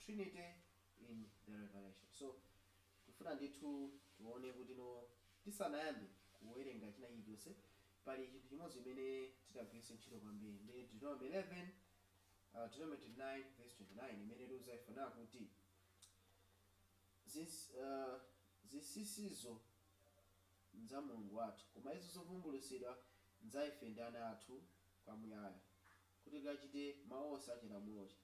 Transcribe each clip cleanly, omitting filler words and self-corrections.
Trinity in the Revelation. So tifuna ndithu tione kuti no, tisanayambe kuwerenga china chilichonse, pali chinthu chimodzi chimene titagwiritse ntchito kwambiri, ndi Deuteronomy 11, Deuteronomy 29 verse 29, imene tiuza ifuna kuti zinsinsizo nza Mulungu wathu, koma izo zovumbulutsidwa nza ife ndi ana athu kwamuyaya, kuti tikachite mawu onse achilamulochi.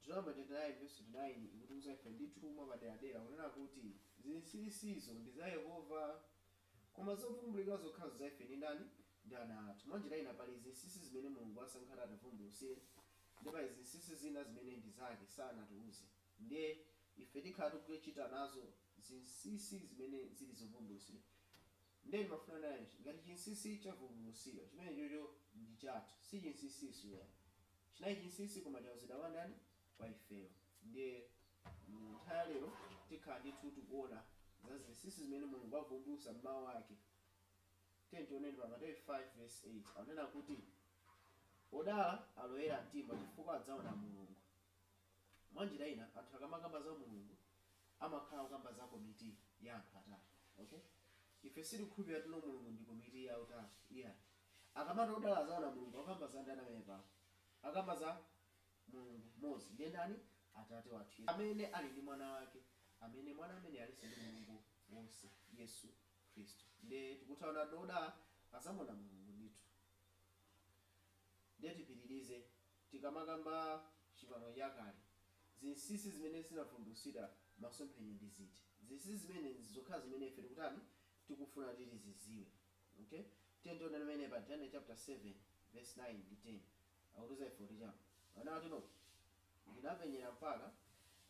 Deuteronomy 29 verse 29 ikutiuza ife ndithu mwapaderadera kunena kuti zinsinsizo ndi za Yehova, koma zovumbulika zokhazo za ife ndi ndani? Ndi ana athu. Mwanjira ina, pali zinsinsi zimene Mulungu asankha ativumbulutsire, ndi pali zinsinsi zina zimene ndi zake, sanatiuze. Ndiye ife tikhala tikuchita nazo zinsinsi zimene zili zovumbulutsidwa. Ndiye ndimafuna nayo ngati chinsinsi chavumbulutsidwa, chimene chocho ndi chathu, si chinsinsiso ya chinali chinsinsi, koma chauzidwa kwa ndani? Kwa ifeyo. Ndiye mu nthawi ya lero tikhala ndithu tikuona za zinsinsi zimene Mulungu avumbulutsa m'mawu ake. Tiye tioneni pa Mateyu 5 verse 8, akunena kuti, "Odala aloyera mtima, chifukwa adzaona Mulungu." Mwanjira ina, anthu akamakamba za Mulungu amakhala kukamba za komiti ya anthu atatu, okay? Ife sitikukhulupirira tino Mulungu ndi komiti ya utatu, iya. Akamati odala adzaona Mulungu, akamba za ndani amene papo? Akamba za Mulungu mmodzi, ndiye ndani? Atate wathu amene ali ndi Mwana wake, amene Mwana amene alinso ndi Mulungu wonse, Yesu Khristu. Ndiye tikuthaona odala azamuona Mulungu ndithu. Ndiye tipitirize. Tikamakamba Chipangano Chakale, zinsinsi zimene zinavumbulutsidwa masomphenya ndi ziti? Zinsinsi zimene zokhala zimene ife tikutani, tikufuna kuti tiziziwe, okay? Tiye tione pamene pa Daniel chapter 7 verse 9 ndi 10, akutiuza ife kuti chani? Ana kuti no, "Ndinapenyera mpaka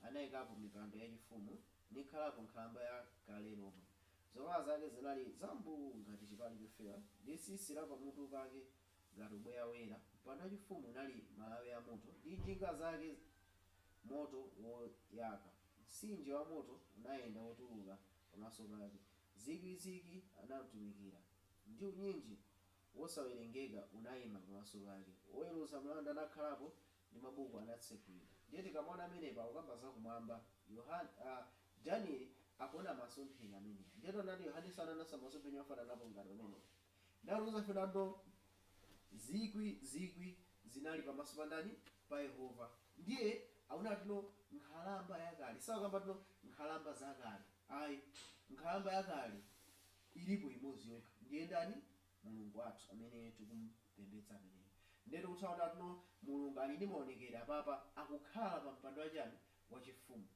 anayikapo mipando yachifumu, nikhalapo Nkhalamba ya kale lomwe. Zovala zake zinali zambuu ngati chipale chofewa, ndi tsitsi la pamutu pake ngati ubweya woyera. Mpando wachifumu unali malawi a moto, ndi njinga zake moto woyaka. Mtsinje wa moto unayenda wotuluka pamaso pake. Zikwi zikwi anamtumikira, ndi unyinji wosawerengeka unayima pamaso pake. Woweruza mlandu anakhalapo, ndi mabuku anatsekulidwa." Ndiye tikamaona amenepa akukamba zakumwamba. Yohane, Daniel akuona masomphenya amenewa. Ndiye tonati Yohane ananasa masomphenya ofananapo ngati pamenepa. Ndatiuza fenando zikwi zikwi zinali pamaso pa ndani? Pa Yehova. Ndiye akunena tino Nkhalamba yakale, sakukamba tino nkhalamba zakale, ayi. Nkhalamba yakale ilipo imodzi yokha, ndiye ndani? Mulungu wathu amene tikumpembedza ameneyo. Ndiye tikuthaona tino Mulungu ali ndi maonekedwe. Apapa akukhala pa mpando wachani? Wachifumu.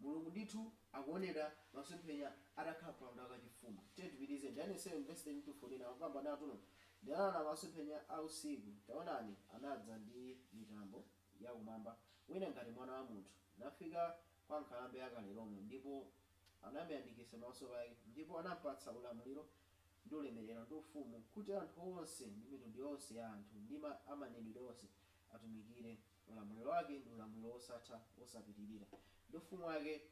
Mulungu ndithu akuonera masomphenya atakhala pa mpando wachifumu. Tiye tipitirize. Daniel 7 verse 13 to 14, akukamba natuno, "Ndinaona masomphenya a usiku, taonani, anadza ndi mitambo yakumwamba wina ngati mwana wa munthu, nafika kwa Nkhalamba yakale lomwe, ndipo anamuyandikitsa pamaso pake, ndipo anampatsa ulamuliro ndi ulemerero ndi ufumu, kuti anthu onse ndi mitundu yonse ya anthu ndi amanenedwe onse atumikire. Ulamuliro wake ndi ulamuliro wosatha wosapitirira, ndi ufumu wake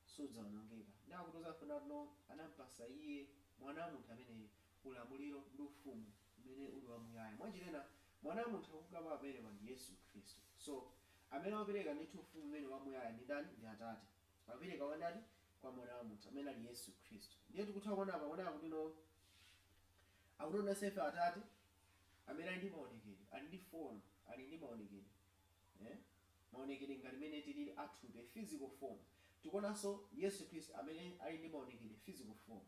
sudzawonongeka." Ndi akutiuza fenatuno anampasa iye, mwana wa munthu ameneyo, ulamuliro ndi ufumu umene uli wamuyaya. Mwanjira ina, mwana wa munthu akukamba pamenepa ndi Yesu Khristu. So amene wapereka ndithu ufumu umene wamuyaya ndi ndani? Ndi Atate. Apereka kwa ndani? Kwa mwana wa munthu amene ali Yesu Khristu. Ndiye tikutha kuona pakuona kuti no, akutionetsa ife Atate amene ali ndi maonekedwe, ali ndi form, ali ndi maonekedwe, eh? Maonekedwe ngati mene tilili athupi, physical form. Tikuonanso Yesu Khristu amene ali ndi maonekedwe, physical form.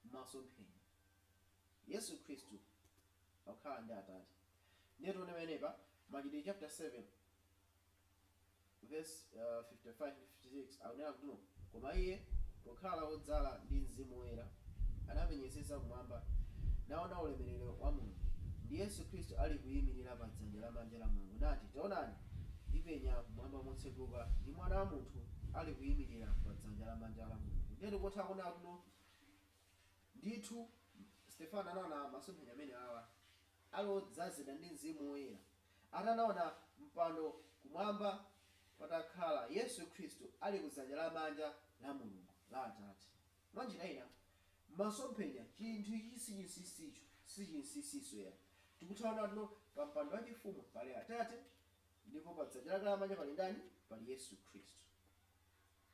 Masomphenya Yesu Khristu akukhala ndi Atate. Ndiye tione pamenepa Machitidwe chapter 7 verse 55 ndi 56, akunena kuti no, "Koma iye, pokhala wodzala ndi Mzimu Woyera, anapenyetsetsa kumwamba, naona ulemerero wa Mulungu, ndi Yesu Khristu ali kuyimirira pa dzanja lamanja la Mulungu, nati, Taonani, ndipenya kumwamba motseguka, ndi Mwana wa munthu ali kuyimirira pa dzanja lamanja la Mulungu." Ndiye tikutha kuona kuno ndithu Stefano anaona masomphenya amene awa ali odzazidwa ndi Mzimu Woyera, atanaona mpando kumwamba patakhala Yesu Khristu ali kudzanja lamanja la Mulungu, la Atate. Mwanjira ina, masomphenya, chinthu ichi sichinsinsicho, sichinsinsiso ya. Tikuthaona tuno pa mpando wachifumu pali Atate, ndipo pa dzanja lake lamanja pali ndani? Pali Yesu Khristu.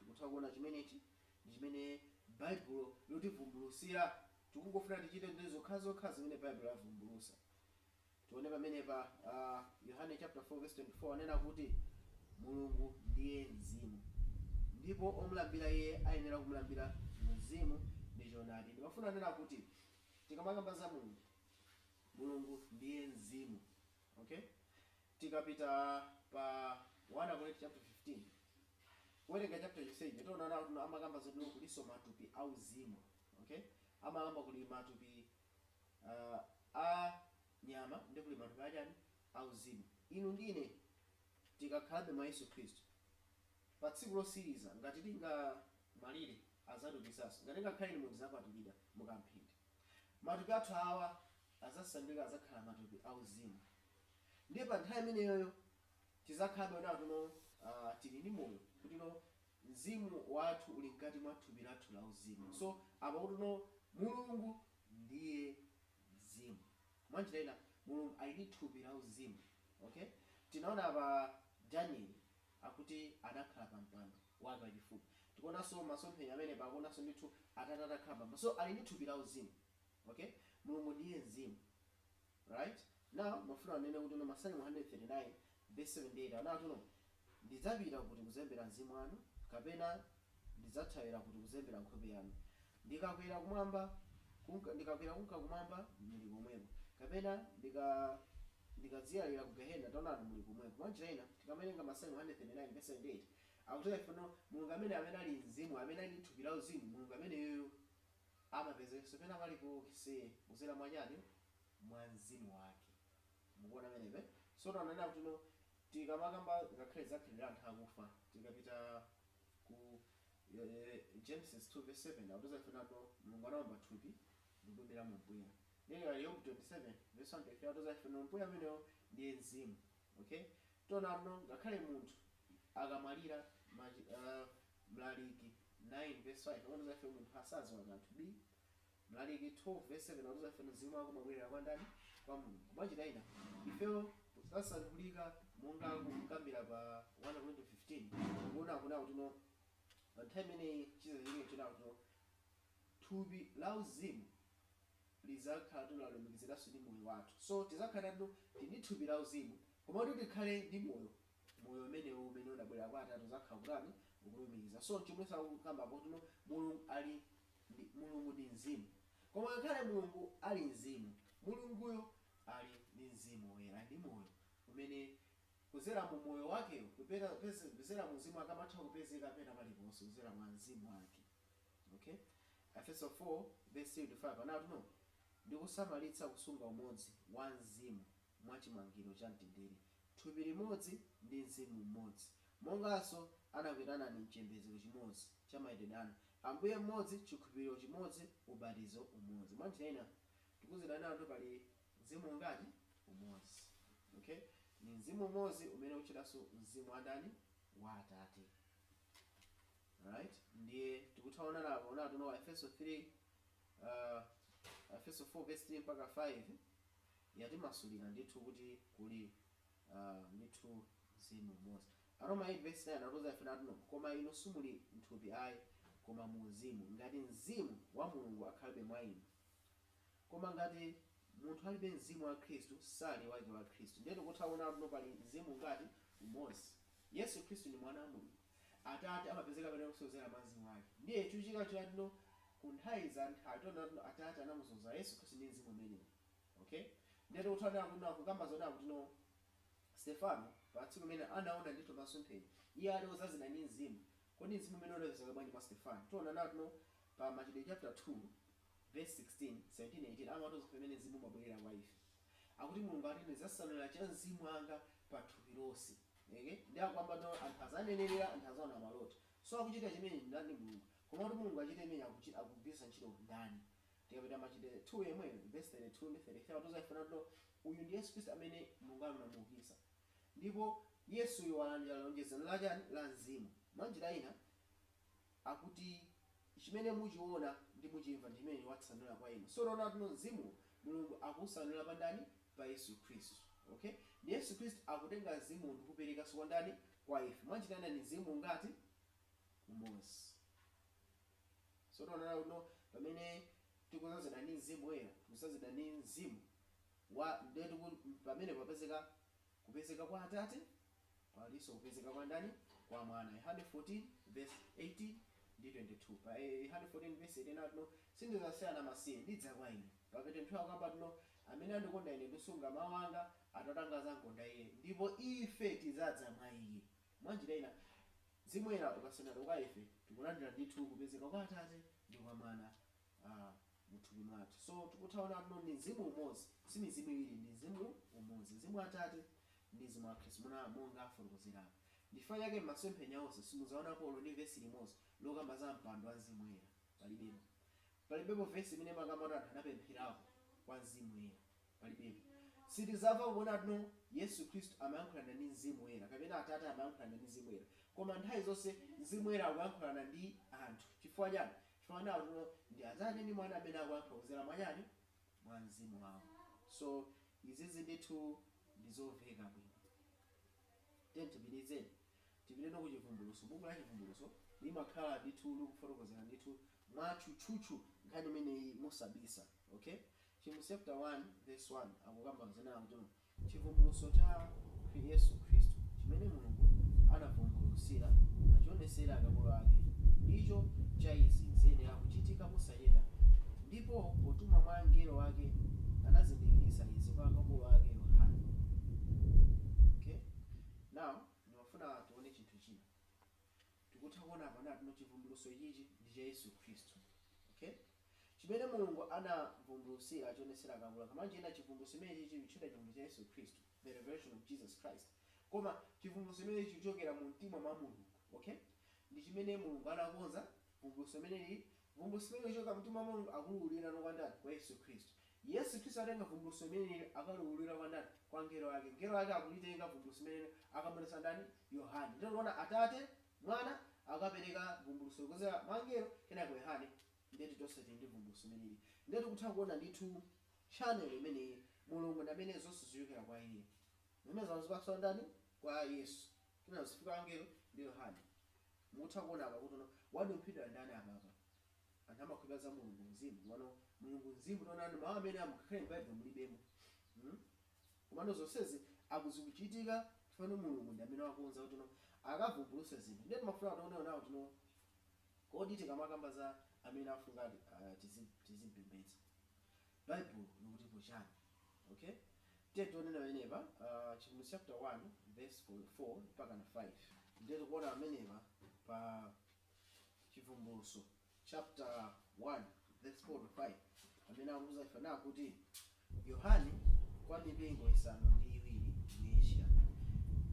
Tikutha kuona chimenechi ndi chimene Baibulo lotivumbulutsira. Tikungofuna tichite ndi zokhazokha zimene Baibulo lavumbulutsa. Tione pamenepa Yohane chapter 4 verse 24 anena kuti Mulungu ndiye mzimu, ndipo omulambira iye ayenera kumulambira mzimu ndi choonadi. Ndimafuna anena kuti tikamakamba za Mulungu, Mulungu ndiye mzimu, okay? Tikapita pa 1 Korinto chapter 15, kuwerenga chapter chonsechi, tiona kuti amakamba zoti kulinso matupi auzimu, okay? Amakamba kuli matupi a nyama ndi kuli matupi achani? Auzimu. Inu ndine tikakhalabe mwa Yesu Khristu, pa tsiku losiriza ngati tingamwalire, azatiukitsanso. Ngati ngakhale inu mudzakwatulidwa mukamphindi, matupi athu awa azasandulika, azakhala matupi auzimu. Ndiye pa nthawi imeneyoyo tizakhalabe natuno tili ndi moyo, kuti no mzimu wathu uli mkati mwa thupi lathu la uzimu. So apa kuti no Mulungu ndiye mzimu, mwanjira ina Mulungu ali ndi thupi la uzimu, okay? Tinaona pa Daniel akuti anakhala pa mpando wake wachifumu. Tikuonanso masomphenya amene pakuonanso ndithu Atate atakhala pa mpando. So ali ndi thupi la uzimu, okay? Mulungu ndiye mzimu. Right now mafuna anene kuti no Masalimo 139 verse 78 anati no, "Ndidzapita kuti kuzembera mzimu wanu? Kapena ndidzathawira kuti kuzembera nkhope yanu? Ndikakwera kumwamba kunka, ndikakwera kunka kumwamba, muli komweko; kapena ndikadziyalira ku gehena, taonani, muli komweko." Mwanjira ina tikamawerenga Masalimo 139 verse 78, akuti ifeno Mulungu amene ali mzimu, amene ali ndi thupi la uzimu, Mulungu ameneyoyo amapezekanso pena paliponse kuzera mwachani? Mwa mzimu wake. Mukuona amenepe? So tanena kuti no tikamakamba ngakhale zakhalira anthu akufa, tikapita ku Genesis 2 verse 7, akuti ifenano Mulungu anawumba thupi ndikubwera mu mpweya. Ndikali Yobu 27 verse 1 to 3, akuti ifeno mpweya amenewo ndiye mzimu, okay? Tionano ngakhale munthu akamwalira, Mlaliki 9 verse 5 akuti ife munthu asadziwa kanthu b Mlaliki 12 verse 7 akuti ife mzimu wako umabwerera kwa ndani? Kwa Mulungu. Mwanjira ina ifeyo tasankhulika monga kukambira pa 1 Korinto 15, kuona kuna kuti no pa nthawi imeneyi chizachitika china kuti no thupi la uzimu lizakhala tulalumikiziraso ndi moyo wathu. So tizakhala tatu tili ndi thupi la uzimu, koma kuti tikhale ndi moyo, moyo umenewo umene unabwera kwa Atate uzakhala kutani? Ukulumikiza. So chomwe sakukambapo kuti no Mulungu ali ndi, Mulungu ndi mzimu, koma ngakhale Mulungu ali mzimu, Mulunguyo ali ndi mzimu woyera, ali ndi moyo umene kuzera mu moyo wakeyo, kuzera mu mzimu wake amatha kupezeka pena paliponse kuzera mwa mzimu wake, okay? Efeso 4 verse 3 to 5 anati no, "Ndikusamalitsa kusunga umodzi wa mzimu mwa chimangiro cha mtendere, thupi limodzi ndi mzimu mmodzi, monganso anakuyitanani mchiyembekezo chimodzi cha mayitanidwe anu, Ambuye mmodzi, chikhulupiriro chimodzi, ubatizo umodzi." Mwanjira ina tikuzidana kuti pali mzimu ungati? Umodzi, okay? Ni mzimu umodzi umene uchitanso mzimu wa ndani? Wa Atate, right? Ndiye tikuthaona napo onatu no Efeso 3, Efeso 4 verse 3 mpaka 5 yatimasulira ndithu kuti kuli ndithu mzimu umodzi. Aroma 8 verse 9 atiuza ife nati no, "Koma inu simuli mthupi ayi, koma mu mzimu, ngati mzimu wa Mulungu akhalabe mwa inu. Koma ngati munthu alibe mzimu wa Khristu, sali wake wa Khristu." Ndiye tikuthaona kuti pali mzimu ngati? Umodzi. Yesu Khristu ndi mwana wa Mulungu. Atate amapezeka pamene kusozera mwa mzimu wake. Ndiye chochitika chatino ku nthawi za nthawi, tiona kuti Atate anamuzoza Yesu Khristu ndi mzimu umenewu, okay? Ndiye tikuthaona kuti kukamba zona kuti no Stefano pa tsiku limene anaona ndithu masomphenya, iye ali odzazidwa ndi mzimu. Kodi mzimu umene unapezeka bwanji mwa Stefano? Tiona natuno pa Machitidwe chapter 2 verse 16, 17, 18, amatiuza pamene mzimu umabwerera kwa ife, akuti Mulungu ati, "Ndidzasanulira cha mzimu wanga pa thupi lonse," okay? Ndi akwamba no anthu azanenerera, anthu azaona maloto. So akuchita chimene ndani? Mulungu. Koma kuti Mulungu achite imene, akugwiritsa ntchito ndani? Tikapita Machitidwe 2 yemweyo verse 32 ndi 33, atiuza ife nato uyu ndi Yesu Khristu amene Mulungu anamuukitsa, ndipo Yesuyo walandira lonjezano lachani? La mzimu. Mwanjira ina akuti chimene muchiona ndi muchimva ndi chimene watsanula kwa inu. So taona tuno mzimu Mulungu akusanula pa ndani? Pa Yesu Khristu, okay? Ndi Yesu Khristu akutenga mzimu ndikuperekanso kwa ndani? Kwa ife. Mwanjira ina ni mzimu ngati? Umodzi. So tionana kuno pamene tikudzazidwa ndi Mzimu Woyera, tikudzazidwa ndi Mzimu wa ndetu pamene papezeka kupezeka kwa Atate, palinso kupezeka kwa ndani? Kwa Mwana. Yohane 14 verse 18 ndi 22. Pa Yohane 14 verse 18 atuno, "Sindidzasiyana masiye, ndidza kwa inu." Pa 22 akamba tuno, "Amene andikonda ine ndisunga mawu anga, Atate anga adzamkonda iye, ndipo ife tidzadza mwa iye." Mwanjira ina, Mzimu Woyera ukasenera kwa ife, tikulandira ndithu kupezeka kwa Atate ndi kwa Mwana muthupi mwathu. So tikuthaona tuno ndi mzimu umodzi, si mizimu iwiri, ndi mzimu umodzi, Mzimu wa Atate ndi Mzimu wa Khristu, muna monga afotokozerapo. Ndifukwa chake m'masomphenya onse simudzaonapo olo ndi vesi limodzi lokamba za mpando wa Mzimu Woyera. Palibepo, palibepo vesi imene makamba kuti anthu anapempherako kwa Mzimu Woyera, palibepo. Sitizamva kuona tuno Yesu Khristu amayankhulana ndi Mzimu Woyera kapena Atate amayankhulana ndi Mzimu Woyera, koma nthawi zonse Mzimu Woyera akuyankhulana ndi anthu. Chifukwa chani? Chifukwa nawo tuno ndi Atate ndi Mwana amene akuyankhula kudzera mwachani? Mwa Mzimu wawo. So izizi ndithu ndizomveka bwino. Tiye tipitizeni, tipiteno ku Chivumbuluso. Buku la Chivumbuluso limakhala ndithu likufotokozera ndithu mwatchutchutchu nkhani imeneyi mosabisa. Okay, Chivumbuluso chapter 1 verse 1 akukamba zena kuti, "Chivumbuluso cha Yesu Khristu, chimene Mulungu anavumbulutsira achionesera akapolo ake, ndicho cha izi ziyenera kuchitika posachedwa. Ndipo potuma mwa mngelo wake anazindikiritsa izi kwa akapolo ake Yohane." Okay, now ndimafuna tione chinthu china. Tikutha kuona apa natino chivumbulutso ichichi ndi cha Yesu Khristu, okay, chimene Mulungu anavumbulutsira achionesera akapolo. Kamanje ina chivumbulutso imene chichi chitchedwa chivumbulutso cha Yesu Khristu, the revelation of Jesus Christ, koma chivumbulutso imene chikuchokera mu mtima mwa Mulungu, okay, ndi chimene Mulungu anakonza. Vumbulutso imeneli, vumbulutso imene kuchoka mtima mwa Mulungu, akuluwulira kwa ndani? Kwa Yesu Khristu. Yesu Khristu atenga vumbulutso imeneli, akaluwulira kwa ndani? Kwa ngelo ake. Ngelo ake akulitenga vumbulutso imeneli, akamuonetsa ndani? Yohane. Ndiye tikuona Atate, Mwana akapereka vumbulutso kudzera mwa ngelo, kenako Yohane. Ndiye tonse tili ndi vumbulutso imeneli. Ndiye tikutha kuona ndithu channel imeneyi, Mulungu ndi amene zonse zichokera kwa iye, zimene zamazipatsa ndani? Kwa Yesu, kenako zifika angelo ndi Yohane. Mukutha kuona apa kuti no wadumphidwa ndani apapa? Anthu amakhulupirira za Mulungu mzimu. Komano Mulungu mzimu, tionani mawu amene amukhale m'Baibulo mulibemo, Komano zonsezi akuzikuchitika chifukwa Mulungu ndi amene wakonza kuti no akavumbulutse zinthu. Ndiye timafuna tione nawo tino, kodi tikamakamba za amene afunga tizimpembedza, Baibulo likutipo chani? Okay, tiye tionene pamenepa, Chivumbulutso chapter 1 verse 4 mpaka na 5. Ndiye tikuona pamenepa pa Chivumbulutso chapter 1 verse 4 to 5, amene akuuza ife nakuti, "Yohane, kwa mipingo isanu ndi iwiri mu Asia: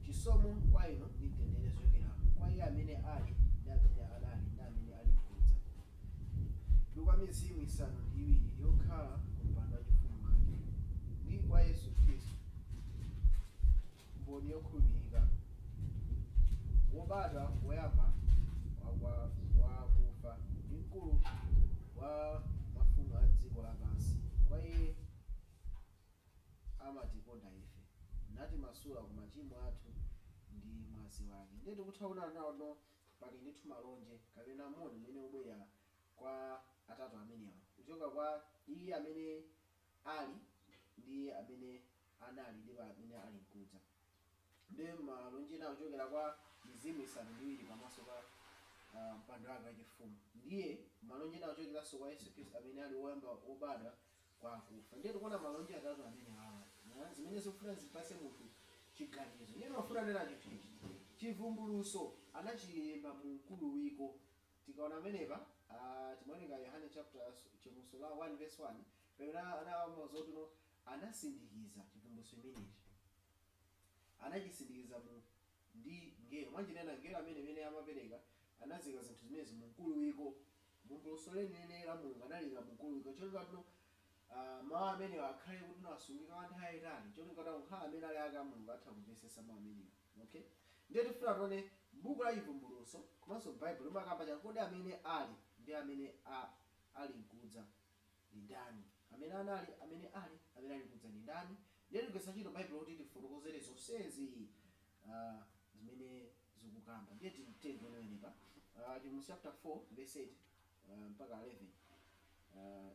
Chisomo kwa inu ndi mtendere zochokera kwa iye amene ali, ndi amene anali, ndi amene ali mkudza, ndi kwa mizimu isanu ndi iwiri yokhala ku mpando wachifumu wake, ndi kwa Yesu Khristu, mboni yokhulupirika, wobadwa woyamba wakufa, ndi mkulu wa mafumu a dziko lapansi. Kwa iye amatikonda ife, natimasula ku machimo athu ndi mwazi wake." Ndiye tikutha kuona nawo no pali ndithu malonje kapena moni umene ubwera kwa atatu amenewa, kuchoka kwa iye amene ali, ndi iye amene anali, ndi pa amene ali mkudza. Ndi malonje ena kuchokera kwa mizimu isanu ndi iwiri pamaso pa mpando wake wachifumu. Ndiye malonje ena kuchokeranso kwa Yesu Khristu amene ali woyamba wobadwa kwa akufa. Ndiye tikuona malonje atatu amene awa, zimene zikufuna zipase munthu chiganizo. Ndiye timafuna nena chinthu ichi, Chivumbulutso anachilemba mu mkuluwiko. Tikaona amenepa, timaoneka Yohane chapter, chivumbulutso la 1 verse 1, pamene anawauza anasindikiza chivumbulutso imenechi, anachisindikiza mu ndi ngelo. Mwanjinena, ngelo amene imene amapereka anazika zinthu zimenezi mu mkuluwiko. Vumbulutso lenileni la Mulungu analika mu mkuluwiko, cholinga tino mawu amenewa akhale kuti no asungika kwa nthawi yayitali, cholinga kuti kukhala amene ali ake a Mulungu atha kumvetsetsa mawu amenewa. Okay, ndiye tifuna tione buku la Chivumbulutso komanso Baibulo limakamba chani. Kodi amene ali ndi amene ali mkudza ndi ndani? Amene anali, amene ali, amene ali mkudza ndi ndani? Ndiye tigwiritsa ntchito Baibulo kuti tifotokozere zonsezi zimene zikukamba. Ndiye tione penepa. Chivumbulutso chapter 4 verse 8 mpaka 11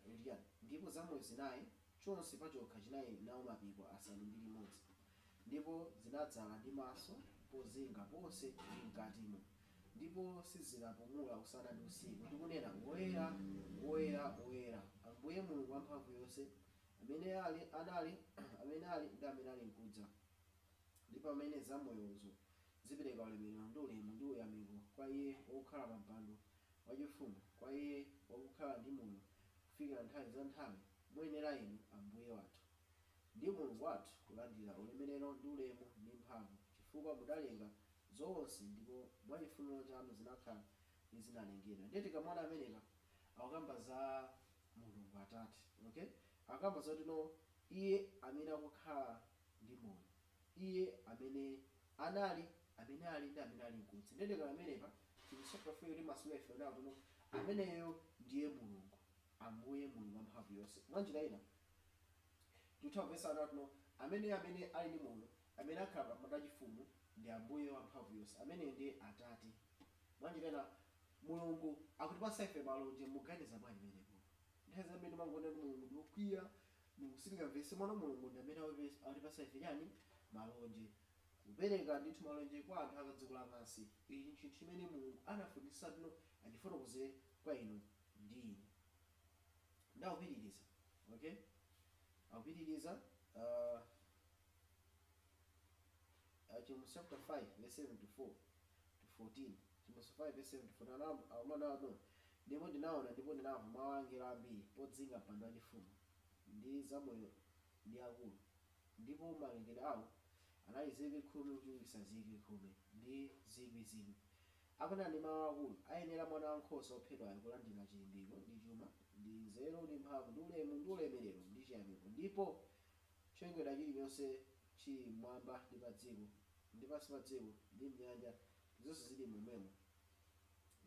iliyani: "Ndipo zamoyo zinayi, chonse pachokha chinali nawo mapiko asanu ndi limodzi, ndipo zinadzala ndi maso pozinga ponse ndi mkatimo, ndipo sizinapumula usana ndi usiku, ndikunena, 'Woyera, woyera, woyera, Ambuye Mulungu wamphamvu yonse, amene ali, anali, amene ali ndi amene ali nkudza.' Ndipo pamene zamoyozo zipereka ulemerero ndi ulemu ndi uyamiko kwa Iye wokhala pa mpando wachifumu, kwa Iye wakukhala ndi moyo kufikira nthawi za nthawi, muyenera inu, Ambuye wathu ndi Mulungu wathu, kulandira ulemerero ndi ulemu ndi mphamvu, chifukwa mudalenga zonse, ndipo mwa chifuniro chanu zinakhala ndi zinalengedwa." Ndiye tikamona amenepa akukamba za Mulungu Atate, okay? Akukamba zoti no, Iye amene akukhala ndi moyo, Iye amene anali, amene ali ndi amene ali nkudza. Ndiye tikana amenepa chikusoka timasula ife nawo tuno, ameneyo ndiye Mulungu, Ambuye Mulungu wamphamvu yonse. Mwanjira ina tikutha kupesa tuno, amene ali ndi moyo, amene akhala pa mpando wachifumu, ndi Ambuye wamphamvu yonse, ameneyo ndiye Atate. Mwanjira ina Mulungu akutipasa ife malonje. Muganiza bwanji menepo? Nthawi zambiri timangoona kuti Mulungu ndiwokwiya, Mulungu sitingamvese. Mwana Mulungu ndi amene akutipasa ife chani? Malonje. Kupereka ndithu malonje kwa anthu a dziko lapansi, ichi nchinthu chimene Mulungu anafunisa tuno achifotokozere kwa inu ndi ine. Ndakupitiriza, okay, akupitiriza Chivumbulutso chapter 5 verse 7 to 4 to 14. Chivumbulutso 5 verse 7 to 14 akunena no: "Ndipo ndinaona ndipo ndinamva mawu a angelo ambiri pozinga mpando wachifumu ndi zamoyo ndi akulu, ndipo mawerengedwe awo anali 10,000 kuchulukitsa 10,000 ndi zikwi zikwi, akunena ndi mawu akulu, 'Ayenera Mwana Wankhosa wophedwayo kulandira chilimbiko ndi chuma ndi nzeru ndi mphamvu ndi ulemu ndi ulemerero ndi chiyamiko.' Ndipo cholengedwa chilichonse chili mmwamba ndi pa dziko ndi pansi pa dziko ndi mnyanja ndi zonse zili momwemo,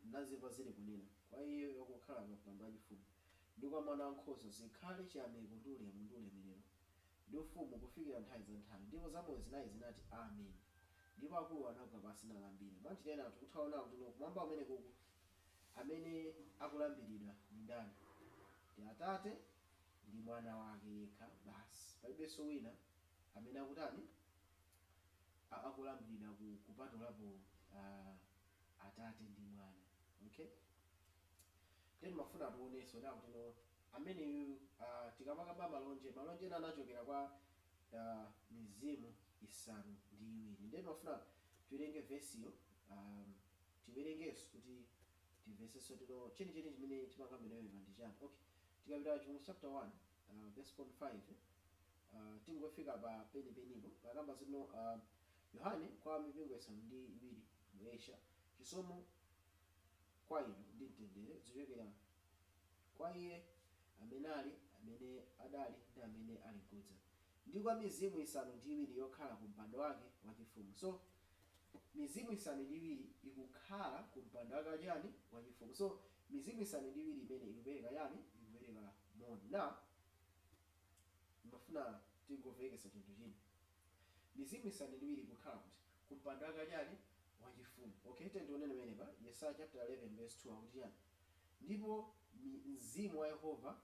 ndinazimva zili kunena, 'Kwa Iye wakukhala pa mpando wachifumu ndi kwa Mwana Wankhosa zikhale chiyamiko ndi ulemu ndi ulemerero ndi ufumu kufikira nthawi za nthawi.' Ndipo zamoyo zinayi zinati, 'Amen.' Ndipo akulu anagwa pansi nalambira." Mwanjira ina tikuthaona kuti no, kumwamba kumene kuku amene akulambiridwa ndi ndani? Ndi Atate ndi Mwana wake yekha basi. Palibenso wina amene akutani, akulambiridwa kupatulapo Atate ndi Mwana, okay? Then mafuna tionenso na kuti no, ameneyu tikamakamba malonje, malonje ena anachokera kwa mizimu isanu ndi iwiri. Then mafuna tiwerenge vesiyo, tiwerengenso kuti timvesenso tino chenicheni chimene chimakambidwa ndi chani, okay? Tikapita Chivumbulutso chapter 1 verse 5, tingofika pa penipenipo, pakamba zino "Yohane kwa mipingo isanu ndi iwiri mu Asia: Chisomo kwa inu ndi mtendere zichokera kwa Iye amene ali, amene adali ndi amene ali nkudza, ndi kwa mizimu isanu ndi iwiri yokhala ku mpando wake wachifumu." So mizimu isanu ndi iwiri ikukhala ku mpando wake wachani? Wachifumu. So mizimu isanu ndi iwiri imene ikupereka yani? Ikupereka moni. Na ndimafuna tingomvekesa chinthu china: mizimu isanu ndi iwiri ikukhala kuti? Ku mpando wake wachani? Wachifumu, okay? Tendionene pamenepa Yesaya chapter 11 verse 2 akuti chani? "Ndipo mzimu wa Yehova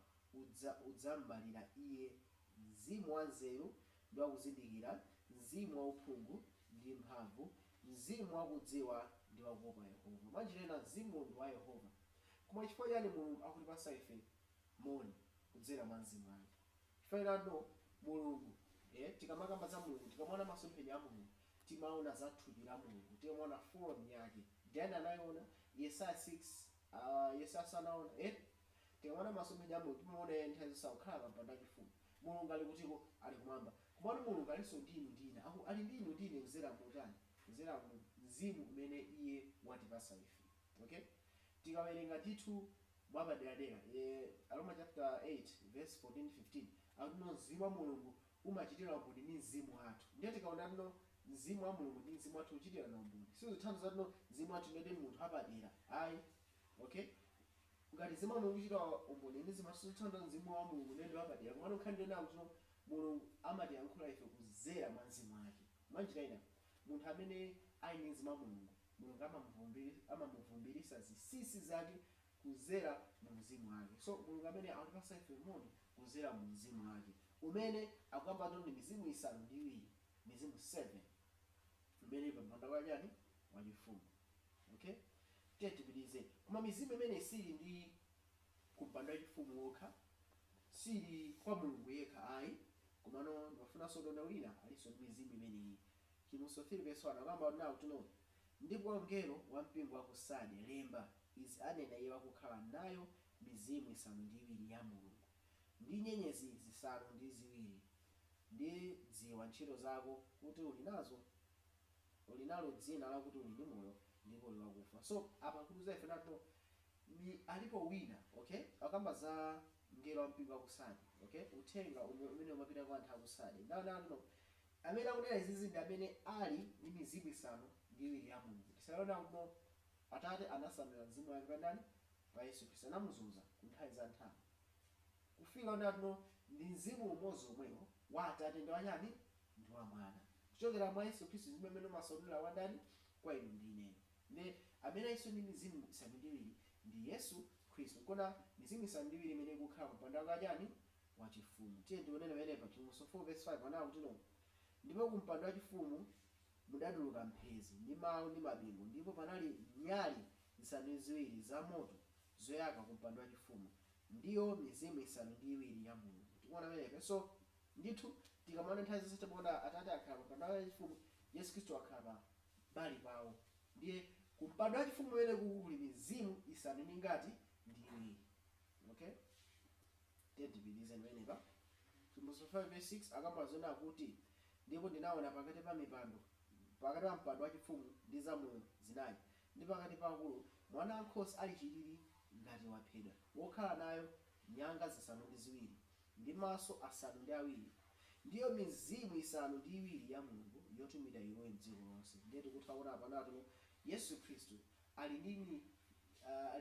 udzambalira iye, mzimu wa nzeru ndi wakuzindikira, mzimu wa uphungu ndi mphamvu, mzimu wakudziwa ndi wakuopa Yehova." Mwanjira ina mzimu ndi wa Yehova. Koma chifukwa chani Mulungu akutipasa ife moni kudzera mwa mzimu wake? Chifukwa no, Mulungu, tikamakamba za Mulungu, tikamaona masomphenya a Mulungu, timaona za thupi la Mulungu, timaona form yake. Daniel anayiona, Yesaya 6, Yesaya sanaona. Tikaona masomphenya a Mulungu, timaona iye nthawi zonse akukhala pa mpando wachifumu. Mulungu ali kutiko? Ali kumwamba. Komano Mulungu alinso ndi inu ndine, ali ndi inu ndine kuzera mutani? Kuzera mu mzimu umene iye watipasa ife, okay? Tikawerenga ndithu mwapaderadera Aroma chapter 8 verse 14 15 akuti no, mzimu wa Mulungu umachitira umboni ndi mzimu wathu. Ndiye tikaona tino mzimu wa Mulungu ndi mzimu wathu uchitira umboni, sizithandiza tino mzimu wathu ndoti munthu apadera, ayi, okay? Ngati mzimu wa Mulungu uchita umboni ndi mzimu wathu, sizithandiza mzimu wa Mulungu ndende wapadera. Komano nkhani ndiyona kuti no, Mulungu amatiyankhula ife kuzera mwa mzimu wake. Mwanjira ina munthu amene ali ndi mzimu wa Mulungu Mulungu amamuvumbulitsa zinsinsi zake kuzera mu Mzimu wake. So Mulungu amene akutipasa ife moni kuzera mu Mzimu wake, umene akuyamba ndi mizimu isanu ndi iwiri, mizimu 7 imene pa mpando wachani? Wachifumu. Okay, tiye tipitirize. Koma mizimu imene sili ndi kumpando wachifumu wokha, sili kwa Mulungu yekha ayi, komano ndimafunanso kuona wina alinso ndi mizimu imeneyi. Chivumbulutso 3 verse 1 akamba nawo kuti no, "Ndipo mngelo wa mpingo wa ku Sade lemba: Izi anena iye wakukhala nayo mizimu isanu ndi iwiri ya Mulungu ndi nyenyezi zisanu ndi ziwiri. Ndidziwa ntchito zako, kuti uli nalo dzina lakuti uli ndi moyo, ndipo uli wakufa." So apa nkuluza ife nato ni alipo wina. Okay, akamba za mngelo wa mpingo wa ku Sade. Okay, uthenga umene umapita kwa anthu aku Sade, ndaonano amene akunena izizi ndi amene ali ndi mizimu isanu ndi iwiri ya Mulungu. Tisaona kuno Atate anasamira mzimu wake pandani? Pa Yesu Khristu, anamuzunza ku nthawi za nthawi kufika unatuno. Ndi mzimu umodzi omwewo wa Atate ndi wachani? Ndi wa Mwana, kuchokera mwa Yesu Khristu, mzimu amene umasanulira wa ndani? Kwa inu ndi ineyo. Ndi amene alinso ndi mizimu isanu ndi iwiri ndi Yesu Khristu. Kona mizimu isanu ndi iwiri imene ikukhala kupanda kachani? Wachifumu. Tiye tionene pamenepa Chivumbulutso 4 verse 5, anawo kuti no, "Ndipo ku mpando wachifumu mudatuluka mphezi ndi mawu ndi mabingu, ndipo panali nyali zisanu ndi ziwiri za moto zoyaka ku mpando wachifumu, ndiyo mizimu isanu ndi iwiri ya Mulungu." Tikuona pamenepa. So ndithu tikamaona nthawi zonse timaona Atate akhala pa mpando wachifumu, Yesu Khristu akhala pa bali pawo. Ndiye ku mpando wachifumu umene kuli mizimu isanu ndi ngati? Ndi iwiri. Okay, tiye tipitirize pamenepa. Chivumbulutso 5 verse 6 akamba zona kuti, "Ndipo ndinaona pakati pa mipando, pakati pa mpando wachifumu ndi zamoyo zinayi, ndi pakati pa akulu, Mwana wankhosa ali chilili ngati waphedwa, wokhala nayo nyanga zisanu ndi ziwiri ndi maso asanu ndi awiri, ndiyo mizimu isanu ndi iwiri ya Mulungu yotumidwa ilowe mdziko lonse." Ndiye tikutha kuona apanatu Yesu Khristu ali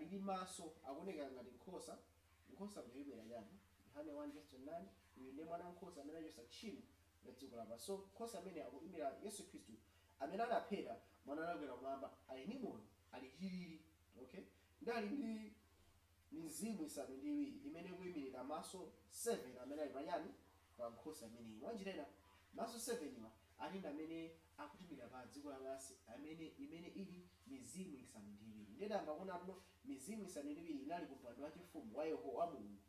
ndi maso akuoneka ngati nkhosa. Nkhosa kuchayimira chani? Yohane 1 verse 29, "Uyu ndiye mwana wankhosa amene achotsa tchimo la dziko lapansi." So nkhosa amene akuyimira Yesu Khristu amene anaphedwa, mwana anakwera kumwamba, ali ndi moyo, ali chilili. Okay, ndi ali ndi mizimu isanu ndi iwiri imene ikuyimirira maso 7 amene ali pachani? Pa nkhosa imeneyi. Mwanjira ina, maso 7 wa ali ndi amene akutumira pa dziko lapansi, amene imene ili mizimu isanu ndi iwiri. Ndiyamba kuona tuno mizimu isanu ndi iwiri inali ku mpando wachifumu wa Yehova wa Mulungu,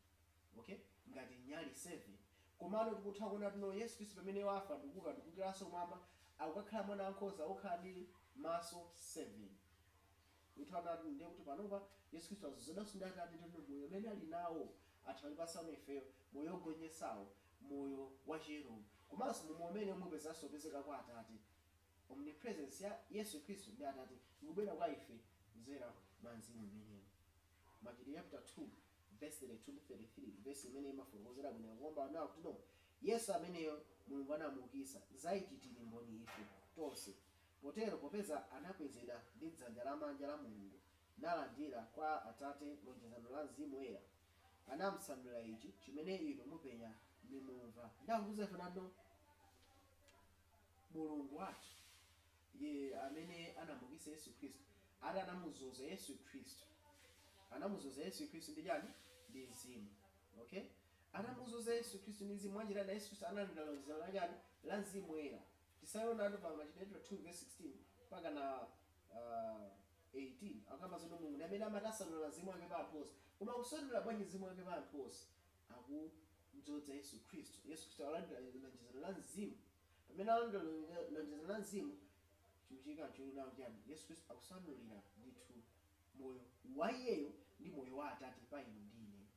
okay, ngati nyali 7. Komano tikutha kuona tuno Yesu Khristu pamene wafa ndikuka ndikukiranso kumwamba, akukakhala mwana wankhosa okhala ndi maso 7. Kuthaona ndiye kuti panopa Yesu Khristu azozedwanso ndi Atate, ndi moyo umene ali nawo athu alipasano ifeyo, moyo ogonjetsawo, moyo wachiyero, komanso moyo umene umupezanso upezeka kwa Atate. Omnipresence ya Yesu Khristu ndi Atate ikubwera kwa ife kudzera mwa mzimu umenewo. Machitidwe chapter 2 verse 32 ndi 33, verse imene imafotokozera bwino, kuomba nawo kuti no, "Yesu ameneyo Mulungu anamuukitsa, zayichitira mboni ife tonse. Potero popeza anakwezedwa ndi dzanja lamanja la Mulungu, nalandira kwa Atate lonjezano la Mzimu Woyera, anamtsanulira ichi chimene inu mupenya nimumva." Ndakuuza ife nano Mulungu wathu ye amene anamukitsa Yesu Khristu, ati anamuzoza Yesu Khristu, anamuzoza Yesu Khristu ndi chani? Ndi mzimu. Okay, anamuzoza Yesu Khristu ndi mzimu. Mwanjira ina, Yesu Khristu analandira lonjezano la chani? La Mzimu Woyera. Tisaonatu pa Machitidwe 2 verse 16 mpaka na 18, akamba zoti Mulungu ndi amene amatasanula mzimu wake pa anthu onse. Koma kusanula bwanji mzimu wake pa anthu onse? Akumdzoza Yesu Khristu. Yesu Khristu alandira lonjezano la mzimu. Pamene alandira lonjezano la mzimu, chikuchitika nchonawo chani? Yesu Khristu akusanulira ndithu moyo wa iyeyo ndi moyo wa Atate pa inu ndi ineyo.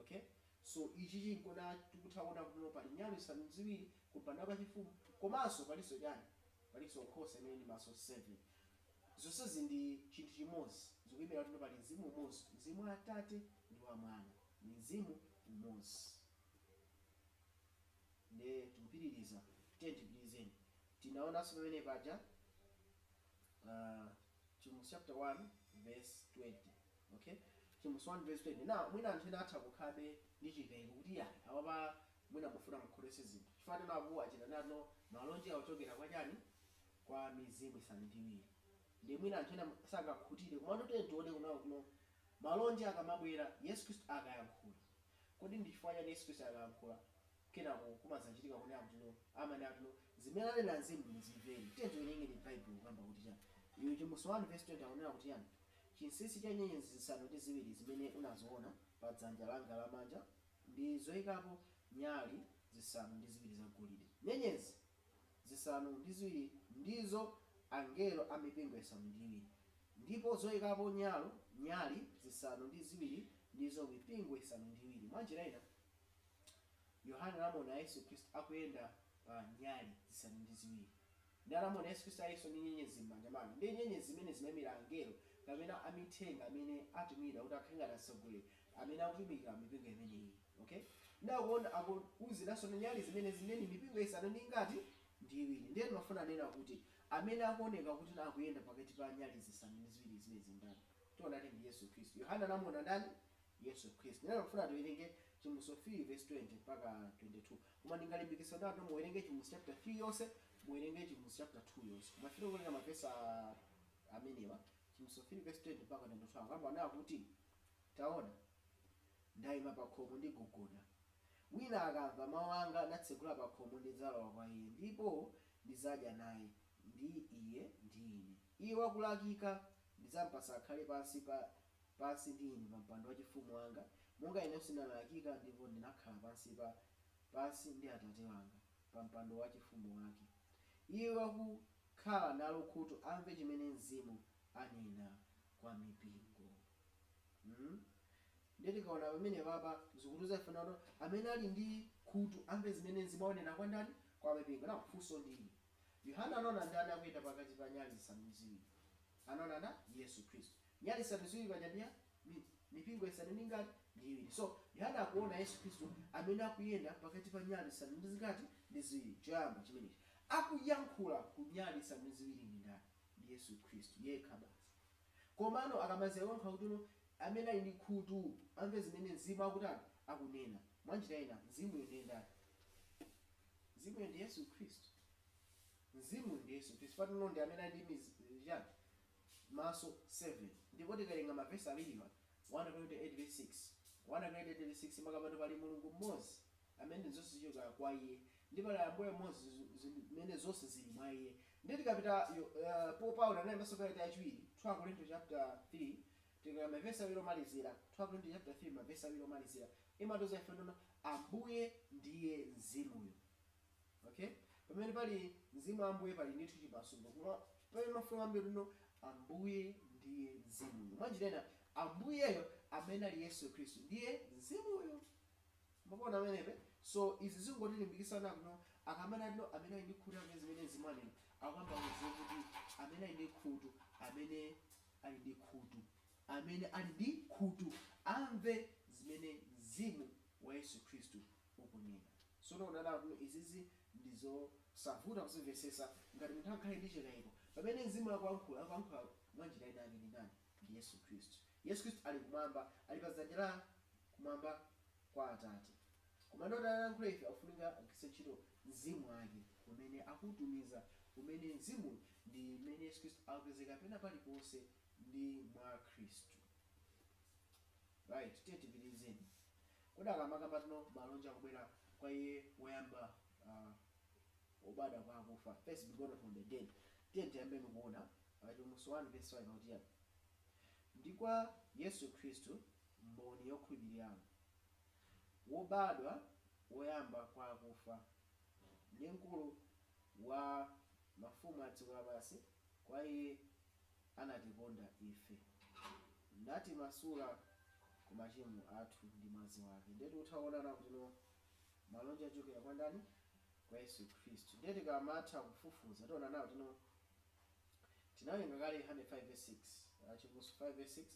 Okay, so ichi chinkona tikutha kuona kuti pali nyali zisanu ndi ziwiri kumpando wachifumu, komanso palinso chani? Palinso nkhosa imene ndi maso 7. Zonsezi ndi chinthu chimodzi, zikuyimira kuti pali mzimu umodzi, mzimu wa Atate ndi wa Mwana ndi mzimu umodzi. Ndiye tikupitiriza, tiye tipitirizeni. Tinaonanso pamene paja Chivumbulutso chapter 1 verse 20. Okay, Chivumbulutso 1 verse 20. Now mwina anthu ena atha kukhabe ndi chikayiko kuti yayi, awapa mwina mufuna mukholese zinthu, chifukwa tinapo achita nato malonje akuchokera kwa chani? Kwa mizimu isanu ndi iwiri. Ndi mwina anthu ena sangakhutire, komano tiye tione kunawo kuno malonje akamabwera, Yesu Khristu akayankhula. Kodi ndi chifukwa chani Yesu Khristu akayankhula kenako kumazachitika kunena kuti no, amanena kuti no, zimene anena Mzimu muzimvere? Tiye tiwerenge ndi Baibulo kamba kuti chani. Iyo Chivumbulutso 1 verse 20 akunena kuti chani? Chinsinsi cha nyenyezi zisanu ndi ziwiri zimene unaziona pa dzanja langa lamanja ndi zoyikapo nyali zisanu ndi ziwiri zagolide. Nyenyezi zisanu ndi ziwiri ndizo angelo a mipingo isanu ndi iwiri, ndipo zoyikapo nyali zisanu ndi ziwiri ndizo mipingo isanu ndi iwiri. Mwanjira ina, Yohane anamuona Yesu Khristu akuyenda pa nyali zisanu ndi ziwiri, ndi anamuona Yesu Khristu alinso ndi nyenyezi m'manja mwake. Ndi nyenyezi zimene zimayimira angelo kapena amithenga amene atumidwa kuti akhale ngati atsogoleri amene akutumikira mipingo imeneyi. Okay, ndakuona akuuziranso nyali zimene zimene mipingo isanu ndi ingati? Ndi iwiri. Ndiye timafuna nena kuti amene akuoneka kuti akuyenda pakati pa nyali zisanu ndi ziwiri zimene zindani? Tiona ndi Yesu Khristu. Yohane anamuona ndani? Yesu Khristu. Ndiye timafuna tiwerenge Chivumbulutso 3 verse 20 mpaka 22, koma ndingalimbikitsa kuti muwerenge Chivumbulutso chapter 3 yonse, muwerenge Chivumbulutso chapter 2 yonse, koma funa kuwerenga mavesi amenewa. Chivumbulutso 3 verse 20 mpaka 22 akamba anena kuti, "Taona, ndayima pa khomo ndikugogoda. Wina akamva mawu anga natsegula pa khomo, ndidzalowa kwa iye, ndipo ndidzadya naye, ndi iye ndi ine. Iye wakulakika ndidzampasa akhale pansi ndi ine pa mpando wachifumu wanga, monga inenso ndinalakika ndipo ndinakhala pansi ndi Atate wanga pa mpando wachifumu wake. Iye wakukhala nalo khutu amve chimene Mzimu anena kwa mipingo." Ndiye tikaona pamene papa zikutiuza ife kuti amene ali ndi khutu amve zimene Mzimu anena kwa ndani? Kwa mipingo. Na funso ndili, Yohana anaona ndani akuyenda pakati pa nyali zisanu ndi ziwiri? Anaona nda Yesu Khristu. Nyali zisanu ndi ziwiri paja ndiya mipingo isanu ndi ngati? Ndi iwiri. So Yohana akuona Yesu Khristu amene akuyenda pakati pa nyali zisanu ndi zingati? Ndi ziwiri. Choyamba chimenechi, akuyankhula ku nyali zisanu ndi ziwiri ndi ndani? Ndi Yesu Khristu yekha basi. Komano akamaziyankha kuti no, amene ali ndi khutu amve zimene Mzimu akutani? Akunena. Mwanjira ina, Mzimuyo ndiye ndani? Mzimuyo ndi Yesu Khristu. Mzimu ndi Yesu Khristu. Patino ndi amene ali ndi chani? Maso 7. Ndipo tikawerenga mavesi awiriwa, 1:28 verse 6, 1:28 verse 6, makapano pali Mulungu mmodzi amene zonse zichoka kwa iye, ndi pali Ambuye mmodzi zimene zonse zili mwa iye. Ndi tikapita po Paulo analembanso kalata yachiwiri, 2 Korinto chapter 3, tikawerenga mavesi awiri omalizira, 2 Korinto chapter 3, mavesi awiri omalizira, imatiuza ife ndono Ambuye ndiye Mzimuyo. Okay, pamene pali Mzimu wa Ambuye pali ndithu chipasuko. Koma pamene mafumu ambiri tino Ambuye ndiye Mzimuyo, mwanjira ina Ambuyeyo amene ali Yesu Khristu ndiye Mzimuyo. Mukuona amenepe? So izi zingotilimbikitsana kuno, akamene atino amene ali ndi khutu amene zimene Mzimu anena, akuyamba kudziwa kuti amene ali ndi khutu, amene ali ndi khutu, amene ali ndi khutu amve zimene Mzimu wa Yesu Khristu ukunena. So tikuonana kuti izizi ndizosavuta kuzimvesesa ngati munthu akhale ndi chikayiko. Pamene Mzimu akuyankhula, akuyankhula mwanjira ina yake ndi ndani? Ndi Yesu Khristu. Yesu Khristu ali kumwamba, ali pa dzanja la kumwamba kwa Atate, koma ndoti atayankhula ife akufunika agwiritse ntchito Mzimu wake umene akutumiza, umene Mzimu ndi mmene Yesu Khristu akupezeka pena paliponse ndi mwa Khristu. Right, tiye tipitirizeni. Kodi akamakamba tino malonje akubwera kwa iye woyamba wobadwa kwa akufa, first begotten from the dead? Tiye tiyambeni kuona Chivumbulutso 1 verse 5 akuti yani? "Ndi kwa Yesu Khristu, mboni yokhulupirirayo, wobadwa woyamba kwa akufa, ndi mkulu wa mafumu a dziko lapansi, kwa iye anatikonda ife, natimasula ku machimo athu ndi mwazi wake." Ndiye tikutha kuonana kuti no, malonje achokera kwa ndani? Kwa Yesu Khristu. Ndiye tikamatha kufufuza tiona nawo tino tinawerenga kale Yohane 5 verse 6, Chivumbulutso 5 verse 6,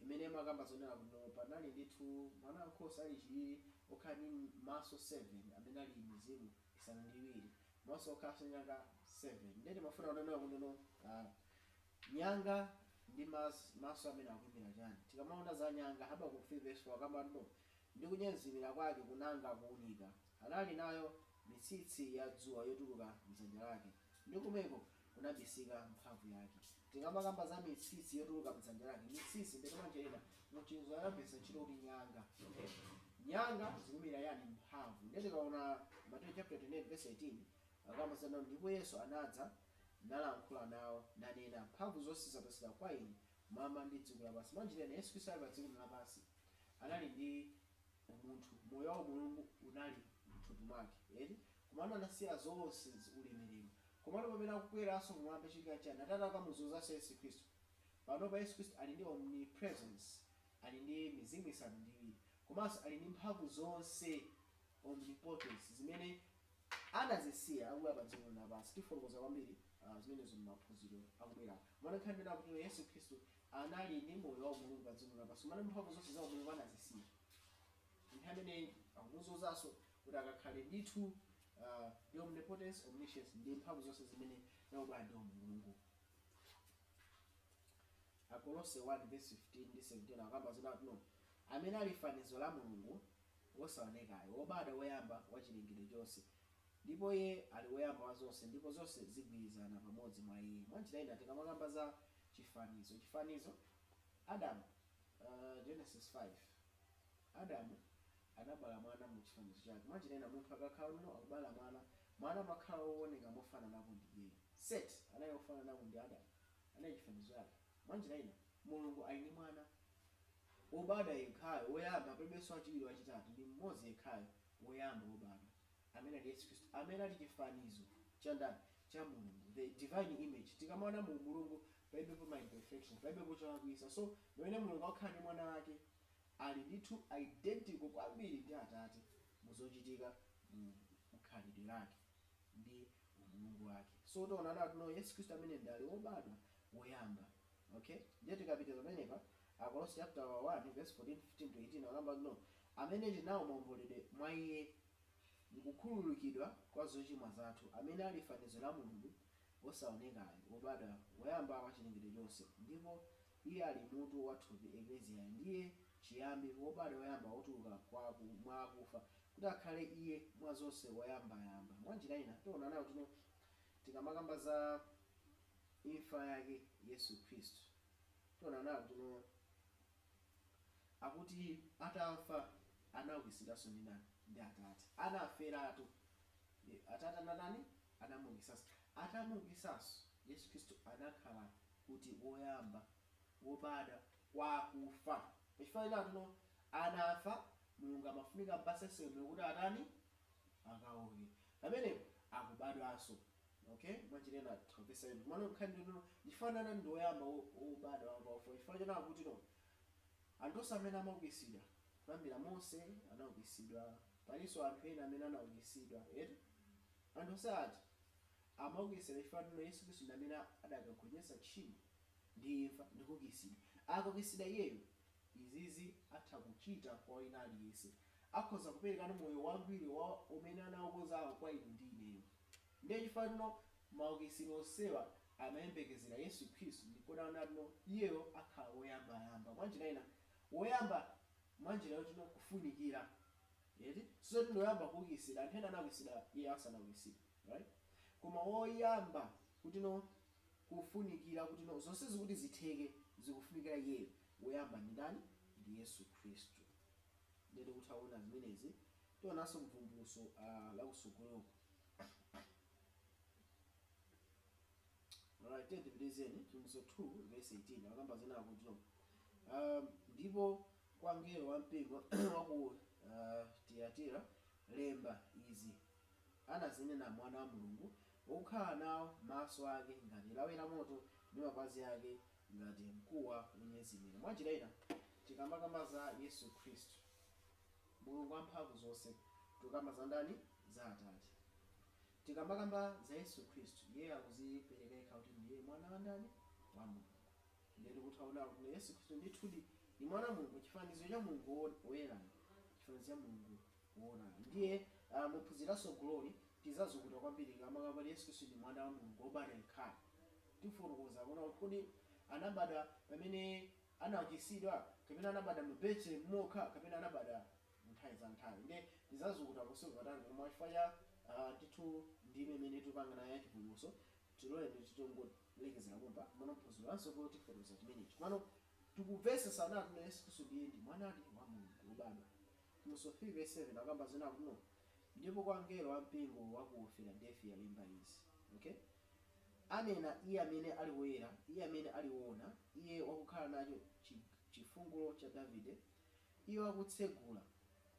imene imakamba zonena kuti no, panali ndithu mwana wankhosa ali chilili okhala ndi maso 7 amene ali mizimu isanu ndi iwiri, maso okhalanso nyanga 7. Ndiye timafuna kunena kuti no, nyanga ndi maso amene akuyimira chani? Tikamaona za nyanga, Habakuku 3 verse 4 akamba no, "Ndi kunyezimira kwake kunanga kuwunika, anali nayo mitsitsi ya dzuwa yotuluka mdzanja lake, ndi kumeko Kunabisika mphamvu yake. Tikamakamba za mitsitsi yotuluka mdzanja lake, mitsitsi ndeti mwanjira muchinzo anagwiritsa ntchito kuti nyanga, okay? Nyanga zikumira yani? Mphamvu. Ndiye tikaona Mateyu chapter 28 verse 18, akamba zana, "Ndipo Yesu anadza nalankhula nawo, nanena, Mphamvu zonse zapatsidwa kwa ine mama ndi dziko lapansi." Mwanjira ina, Yesu Khristu ali pa dziko lapansi anali ndi umunthu, moyo wa Mulungu unali mthupi mwake, eti? Komano anasiya zonse ulemerero. Komano pamene akukweranso kumwamba, chitika chani? Atate akamuzozanso Yesu Khristu. Panopa Yesu Khristu ali ndi omnipresence, ali ndi mizimu isanu ndi iwiri, komanso ali ndi mphamvu zonse, omnipotence, zimene anazisiya akubwera pa dziko lapansi. Tifotokoza kwambiri zimenezo m'maphunziro akubwerawo. Mwana nkhani ndina kuti Yesu Khristu anali ndi moyo wa Mulungu pa dziko lapansi, kumene mphamvu zonse za Mulungu anazisiya. Nthawi imene akumuzozanso kuti akakhale ndithu ndi omnipotence, omniscience ndi mphamvu zonse zimene zakubwera ndi Mulungu. Akolose 1 verse 15 ndi 17 akamba zina kuti no, amene ali fanizo la Mulungu wosaonekayo, wobadwa woyamba wa chilengedwe chonse, ndipo iye ali woyamba wa zonse, ndipo zonse zigwirizana pamodzi mwa iye. Mwanjira ina, tikamakamba za chifanizo, chifanizo Adamu, Genesis 5, Adamu anabala mwana mu chifanizo chake. Mwanjira ina, munthu akakhala uno akubala mwana, mwana amakhala wooneka mofananako ndi iyeyo. Set anali wofananako ndi Adamu, anali chifanizo chake. Mwanjira ina, Mulungu ali ndi mwana wobadwa yekhayo, woyamba, palibenso wachiwiri, wachitatu, ndi mmodzi yekhayo, woyamba wobadwa, amene ali Yesu Khristu, amene ali chifanizo cha ndani? Cha Mulungu, the divine image. Tikamaona mu Mulungu palibepo ma imperfection, palibepo cholakwisa. So pamene Mulungu akukhala ndi mwana wake, ali ndithu identical kwambiri ndi Atate muzochitika, mu khalidwe lake ndi umulungu wake. So tiona nati Yesu Khristu amene ndali wobadwa woyamba, okay? Ndiye tikapita pamenepa, Akolose chapter 1 verse 14, 15 to 18, akamba no, amene tinawo maomboledwe mwa iye nkukhululukidwa kwa zochimwa zathu, amene ali fanizo la Mulungu wosaonekayo, wobadwa woyamba wa chilengedwe chonse. Ndipo iye ali mutu wa thupi, ekleziya, ndiye chiyambi, wobadwa woyamba wotuluka mwa akufa, kuti akhale iye mwa zonse woyambayamba. Mwanjira ina, tiona nayo tino, tikamakamba za imfa yake Yesu Khristu, tiona nayo tino akuti atafa anaukitsidwanso ndi ndani? Ndi Atate. Anaferatu. Atate anatani? Anamuukitsanso. Atamuukitsanso, Yesu Khristu anakhala kuti woyamba wobadwa kwakufa. Pachifukwa chinato anafa, Mulungu amafunika mpase sewero kuti atani? Akauke. Pamenepo akubadwanso, okay? Mwanjira ina thamvesa ino kumano nkhani ndino ndifanana ndi woyamba wobadwa wakufa, chifukwa chonena kuti no, anthu onse amene amaukitsidwa, kuyambira Mose anaukitsidwa, palinso anthu ena amene anaukitsidwa, eti? Anthu onse aja amaukitsidwa chifukwa tino Yesu Khristu ndi amene adakagonjetsa tchimo ndi imfa ndi kuukitsidwa. Akaukitsidwa iyeyo, izizi atha kuchita kwa wina aliyense. Akhoza kuperekano moyo wangwiro wa umene anawukonzawo kwa inu ndi ineyo. Ndiye chifukwa tino maukitsidwe onsewa amayembekezera Yesu Khristu, ndikuona tino iyeyo akhala woyambayamba. Mwanjira ina, woyamba mwanjira yotino kufunikira, eti? So tino woyamba kuukitsidwa, anthu ena anaukitsidwa iye asanaukitsidwe, right? Koma woyamba kutino kufunikira kuti no, zonse zikuti zitheke zikufunikira iyeyo, woyamba ndi ndani? Ndi Yesu Khristu. Ndiye tikutha kuona zimenezi. Tionanso mvumbulutso lakusogoloko. Alright, tipitizeni Chivumbulutso 2 verse 18, akamba zina akuti no, "Ndipo kwa mngelo wa mpingo wa ku Tiyatira lemba: Izi anazinena Mwana wa Mulungu, wokhala nawo maso ake ngati lawi la moto ndi mapazi ake ngati mkuwa wonyezimira." Mwanjira ina, tikamakamba za Yesu Khristu, Mulungu wamphamvu zonse, tikamba za ndani? Za Atate. Tikamakamba za Yesu Khristu, iye akuzipereka yekha kuti ndiye mwana wa ndani? Wa Mulungu. Ndiye tikuthaona kuti Yesu Khristu ndithudi ndi mwana wa Mulungu, chifanizo cha Mulungu woyerayo, chifanizo cha Mulungu woonana. Ndiye muphunziranso glory tizazukuta kwambiri kamakamba Yesu Khristu ndi mwana wa Mulungu wobadwa yekhayo. Tifotokoza kuona kuti kodi anabadwa pamene anaukitsidwa, kapena anabadwa mu Bethlehem mokha, kapena anabadwa mu nthawi za nthawi. Ndiye tizazukuta kuseko patali, koma chifukwa cha ndithu ndime imene tikupanga nayo ya Chivumbulutso. Tiloleni titongolekezera pompa mano phunziro lanso tifotokoza chimenechi. Mano tikumvesesa nati na Yesu Khristu ndiye ndi mwanadi wa Mulungu wobadwa. Chivumbulutso 3 verse 7 akamba zina kuno: "Ndipo kwa mngelo wa mpingo wa ku Philadelphia lemba izi." Okay, "Anena iye amene ali woyera, iye amene ali woona, iye wakukhala nacho chifungulo cha Davide, iye wakutsegula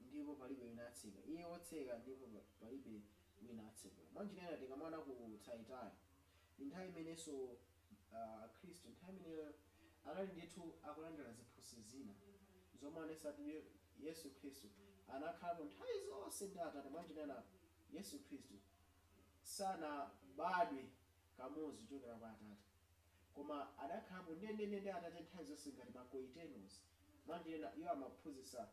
ndipo palibe wina atseka, iye wotseka ndipo palibe wina atsekula." Mwanjira tikamana ku Thyatira ndi nthawi imenenso Khristu nthawi imeneyo anali ndithu akulandira ziphunzitso zina zomwe anesati Yesu Khristu anakhalapo nthawi zonse ndi Atate. Mwanjira Yesu Khristu sanabadwe kamodzi kuchokera kwa Atate, koma adakhalapo ndendende ndi Atate nthawi zonse ngati ma co-eternals. Mwanjira iwo amaphunzitsa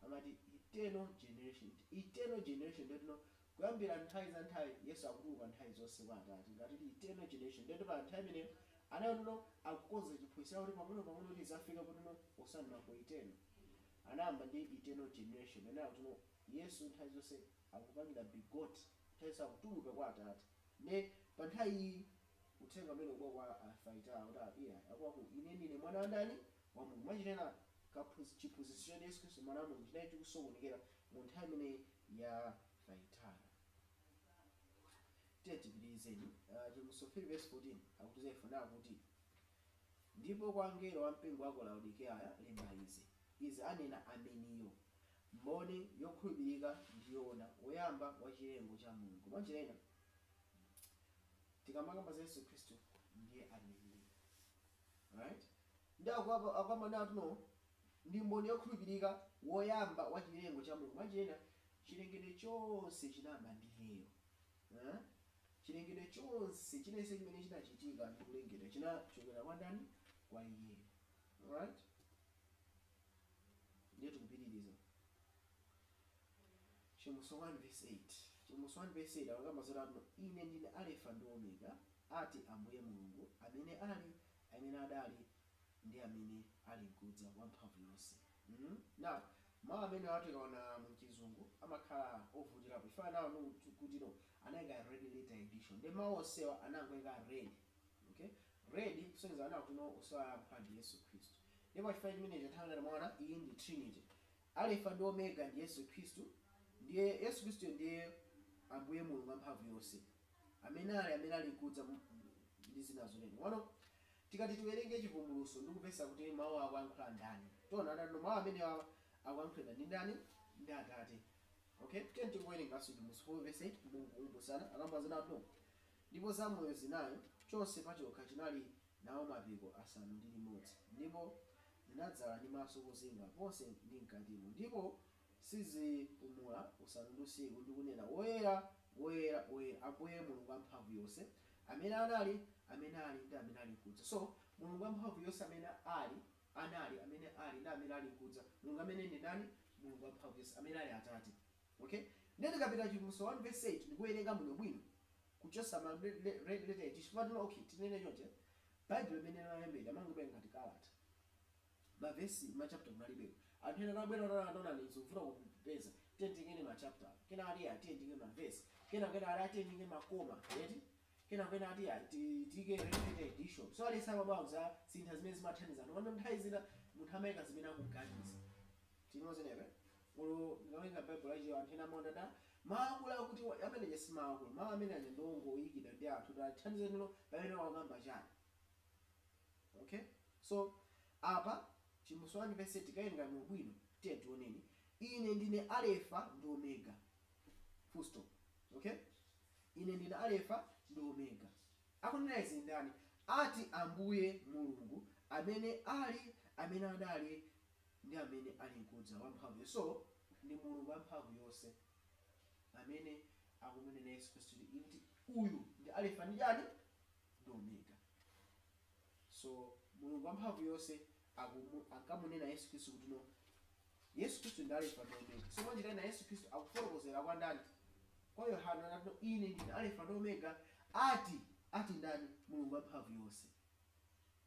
amati eternal generation. Eternal generation ndetino kuyambira nthawi za nthawi Yesu akutuluka nthawi zonse kwa Atate ngati eternal generation. Ndeto pa nthawi imeneyo anayono akukonza chiphunzitso kuti pang'ono pang'ono kuti zafika kutino osani ma co-eternal. Anayamba ndi eternal generation anayo kuti Yesu nthawi zonse akupangira begot, nthawi zonse akutuluka kwa Atate. Ne pa nthawi iyi uthenga umene ukuwa kwa Athaitara kuti iya akwaku ine ndine mwana wa ndani? Wa Mulungu. Mwachitena chiphunzitso cha Yesu Khristu mwana wa Mulungu chinali chikusokonekera mu nthawi imene ya Thyatira. Tiye tipitirizeni. Chivumbulutso 3 verse 14 akutiza ifuna kuti: "Ndipo kwa mngelo wa mpingo wa ku Laodikaya lemba izi: Izi anena Ameniyo, mboni yokhulupirika ndi yoona, woyamba wa chilengo cha Mulungu." Mwanjira ina tikamakamba za Yesu Khristu ndiye Ameniyo, right? Ndi akuyamba natuno ndi mboni yokhulupirika, woyamba wa chilengo cha Mulungu. Mwanjira ina chilengedwe chonse chinayamba ndi iyeyo, eh? Chilengedwe chonse chinense chimene chinachitika ndi kulengedwa chinachokera kwa ndani? Kwa iyeyo, alright? Ndiye tikupitiriza Chivumbulutso 1 verse 8. Chivumbulutso 1 verse 8 akakamba zoti: "Ine ndine Alefa ndi Omega, ati Ambuye Mulungu, amene ali, amene adali, ndi amene ali mkudza, wamphamvu yonse." Now mawu amene tikaona mu Chizungu amakhala ovutirapo ifana nawo kuti no anayika red letter edition, ndi mawu onsewa anangoyika red. Okay, red kusonyeza ana kuti no onsewa ayankhula ndi Yesu Khristu. Ndipo chifukwa chimenechi nthawi ngati mwaona iyi ndi Trinity, Alefa ndi Omega ndi Yesu Khristu. Ndiye Yesu Khristu ndiye Ambuye Mulungu wamphamvu yonse, amene ali, amene ali mkudza, ndi zina zotero. Wano tikati tiwerenge Chivumbulutso ndikupeza kuti mawu akuyankhula ndani, tiona adati mawu amene akuyankhulidwa ndi ndani? Ndi Atate. Okay, tiye tikuwerenganso Chivumbulutso 4 verse 8 mukumbusana. Akamba zinatu: "Ndipo zamoyo zinayi, chonse pachokha chinali nawo mapiko asanu ndi limodzi, ndipo zinadzala ndi maso kozinga ponse ndi mkatimo, ndipo sizipumula usana ndi usiku ndi kunena, 'Woyera, woyera, woyera, Ambuye Mulungu wamphamvu yonse, amene anali, amene ali, ndi amene ali kudza.'" So Mulungu wamphamvu yonse amene ali, anali, amene ali, ndi amene ali kudza, Mulungu amene ndi ndani? Mulungu wamphamvu yonse amene ali Atate. Okay, ndiye tikapita Chivumbulutso 1 verse 8 ndikuwerenga muno bwino kuchosa ma red letter edition chifukwa, okay, tinene chonche, Baibulo imene inalembedwa amangobwera ngati kalata, mavesi, machapter kunalibeko. Anthu ena anabwera anaona zovuta kupeza, tiye tingene machapter, kena ati ya tiye tinge mavesi, kena kena ati tiye tinge makoma eti, kena kena ati ya tike red letter edition. So alisa mabauza sintha zimene zimathandiza anthu. Pano nthawi zina munthu amayika zimene akuganiza tinozenepe ulo ndikawerenga Baibulo achiyo anthu ena amaona da maakulu akuti amene si maakulu, mawu amene aja ndongoyikidwa ndi anthu kuti athandize nino pamene wakamba chani. Okay, so apa Chivumbulutso 1 verse 8 tikayenga bwino, tiye tioneni: "Ine ndine Alefa ndi Omega," full stop. Okay, "Ine ndine Alefa ndi Omega." Akunena izi ndani? "Ati Ambuye Mulungu, amene ali, amene adali, ndi amene ali mkudza, wamphamvu." So ndi Mulungu wamphamvu yonse amene akumunena Yesu Khristu kuti uyu ndi Alefa ndi chani? Ndi Omega. So Mulungu wamphamvu yonse ankamunena Yesu Khristu kuti no Yesu Khristu ndi Alefa ndi Omega. So mwanjira ina Yesu Khristu akufotokozera kwa ndani? Kwa Yohana. Anati, "Ine ndine Alefa ndi Omega, ati ndani? Mulungu wamphamvu yonse."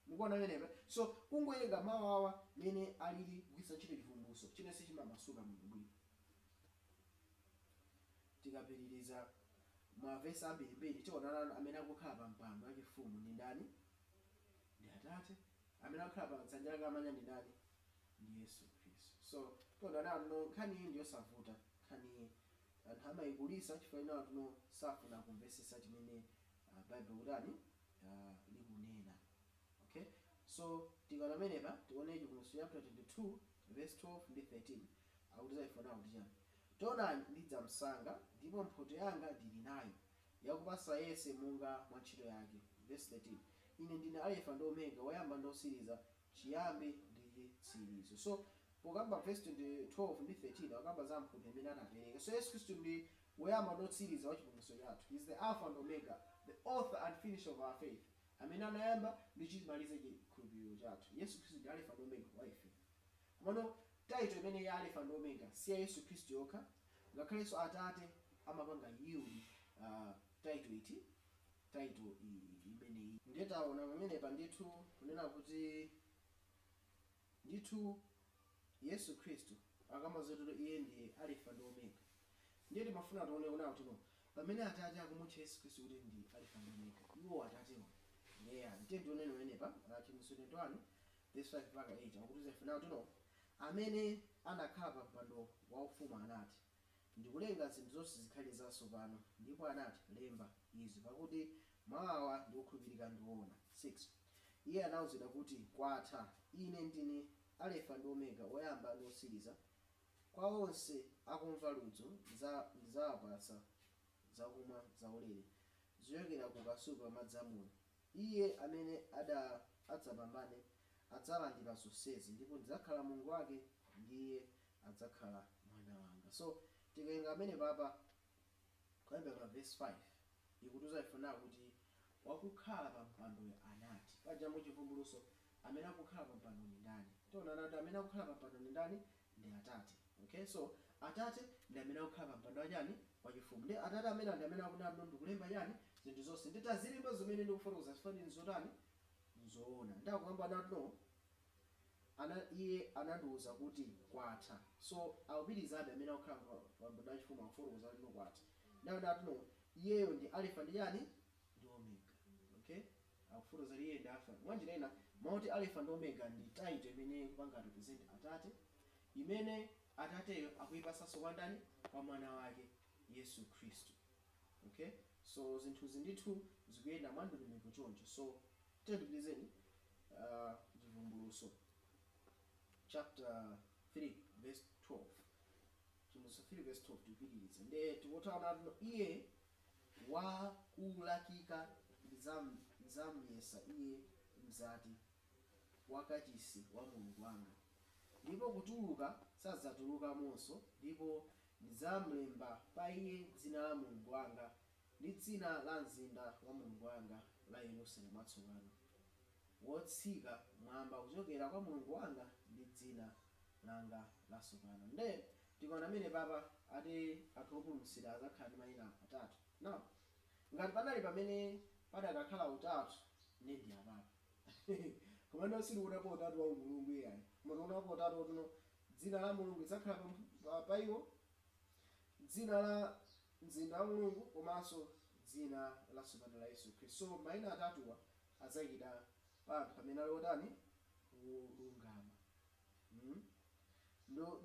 Mukuona pamenepa? So kungowerenga mawu awa mene alili, kugwiritsa ntchito Chivumbulutso chinense chimamasuka bwinobwino. Tikapitiriza Mavesi ambirimbiri tionana amene akukhala pa mpando wachifumu ndi ndani? Ndi Atate. Amene akukhala pa dzanja lake lamanja ndi ndani? Ndi Yesu Khristu. So tionana no nkhani iyi ndiyosavuta. Nkhani iyi anthu amayikulisa chifukwa ina tuno safuna kumvesesa chimene Bible kutani likunena. Okay, so tikaona pamenepa, tione Chivumbulutso chapter 22 verse 12 ndi 13, akuti zaifuna kuti chani? "Taonani, ndidza msanga, ndipo mphotho yanga ndili nayo, yakupasa yense monga mwa ntchito yake." Verse 13, "Ine ndine Alefa ndi Omega, woyamba ndi osiriza, chiyambi ndi chitsirizo." So pokamba verse 20, 12 ndi 13, akamba za mphotho imene anapereka. So Yesu Khristu ndi woyamba ndi otsiriza wa chipulumutso chathu. He is the Alpha and Omega, the author and finisher of our faith, amene anayamba ndi chimalize chikhulupiriro chathu. Yesu Khristu ndi Alpha ndi Omega wa ife. Komano title imene ya Alpha ndi Omega si ya Yesu Khristu yokha, ngakhalenso Atate amapanga yield title iti, title imeneyi. Ndiye taona pamenepa ndithu kunena kuti ndithu Yesu Khristu akamazotero iye ndi Alpha ndi Omega. Ndiye timafuna tione kuna kuti no, pamene Atate akumutcha Yesu Khristu kuti ndi Alpha ndi Omega, iwo Atatewo ndiye yani? Tiye tionene pamenepa, Chivumbulutso 21 verse 5 mpaka 8, akuti ifuna kuti no, "Amene anakhala pa mpando waufumu anati, 'Ndikulenga zinthu zonse zikhale zatsopano.' Ndipo anati, 'Lemba izi, pakuti mawu awa ndi okhulupirika ndi woona.' 6 Iye anawuzidwa kuti, 'Kwatha. Ine ndine Alefa ndi Omega, woyamba ndi wotsiriza. Kwa onse akumva ludzu ndidzawapatsa zakumwa zaulere zochokera ku kasupe wamadzi amoyo. Iye amene adzapambane adzalandira zonsezi, ndipo ndidzakhala Mulungu wake, ndiye adzakhala mwana wanga." So tikayenga amene papa kuyambira pa verse 5, ikutiuza ifuna kuti wakukhala pa mpandoyo anati. Paja muchivumbulutso amene akukhala pa mpando ndi ndani? Tiona kuti amene akukhala pa mpando ndi ndani? Ndi Atate. Okay, so Atate ndi amene akukhala pa mpando wachani? Wachifumu. Ndi Atate amene ndi amene akunena, "Ndikulemba chani? Zinthu zonse." Ndi tazilemba zimene ndikufotokoza zifani nzotani? Nzoona. Ndakukamba nati no, iye anandiwuza kuti, 'Kwatha.' So akupitirizabe amene akukhala pa mpando wachifumu akufotokoza kuti no, kwatha. Ndaona no, iyeyo ndi Alpha ndi chani? Ndi Omega. Okay, akufotokoza iye ndi Alpha. Mwanjira ina mauti Alpha ndi Omega ndi title imene ikupanga represent Atate, imene Atateyo akuipasanso kwa ndani? Kwa Mwana wake Yesu Khristu. Okay, so zinthuzi ndithu zikuyenda mwandondomeko choncho. So tiyandikilizeni Chivumbulutso chapter 3 verse 12. Chivumbulutso 3 verse 12, tikupitiriza. Nde tikuthaona tino iye wakulakika ndidzamuyesa iye mzati wakachisi wa Mulungu wanga, ndipo kutuluka sadzatulukamonso, ndipo ndidzamlemba pa iye dzina la Mulungu wanga ndi dzina la mzinda wa Mulungu wanga, la Yerusalemu watsopano wotsika mwamba kuchokera kwa Mulungu wanga, ndi dzina langa latsopano. Nde tikaona amene papa ati anthu opulumutsidwa azakhala ndi mayina atatu. Now ngati panali pamene padakakhala utatu, ne ndi apapa. Komano sitikuonapo utatu wa Mulungu iyayi, koma tikuonapo utatu otino dzina la Mulungu lidzakhala pa iwo, dzina la mzinda wa Mulungu, komanso dzina latsopano la Yesu Khristu. So mayina atatuwa adzayikidwa pa anthu amene ali otani? Wolungama.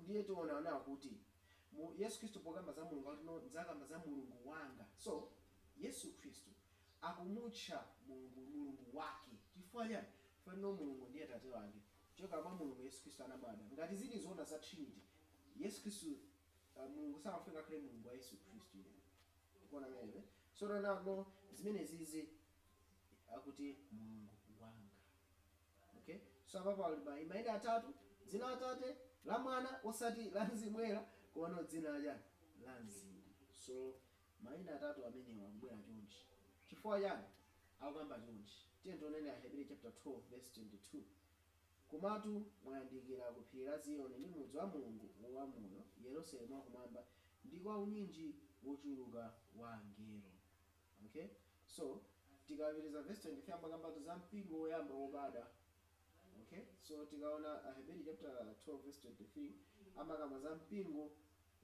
Ndiye tiona ona kuti mu Yesu Khristu pokamba za Mulungu akuti no, "Ndidzakamba za Mulungu wanga." So Yesu Khristu akumutcha Mulungu Mulungu wake. Chifukwa chani? Chifukwa no, Mulungu ndiye Tate wake. Kuchoka mwa Mulungu Yesu Khristu anabadwa. Ngati zili zoona za Trinity, Yesu Khristu, Mulungu samafunika akhale Mulungu wa Yesu Khristu iye. Tikuona pamenepe. So no, zimene zizi akuti Mulungu wanga. Okay, so apapa pali mayina atatu: dzina la Tate, la Mwana, osati la Mzimu Woyera, komano dzina la chani? La mzinda. So mayina atatu amenewa akubwera chonchi. Chifukwa chani akukamba chonchi? Tiye tionene Aheberi chapter 12 verse 22: "Komatu mwayandikira ku phiri la Ziyoni ndi mudzi wa Mulungu wamoyo, Yerusalemu wakumwamba, ndi kwa unyinji wochuluka wa angelo." Okay, so tikapitiriza verse 23, amakambatu za mpingo woyamba wobadwa. Okay, so tikaona Aheberi chapter 12 verse 23, amakamba za mpingo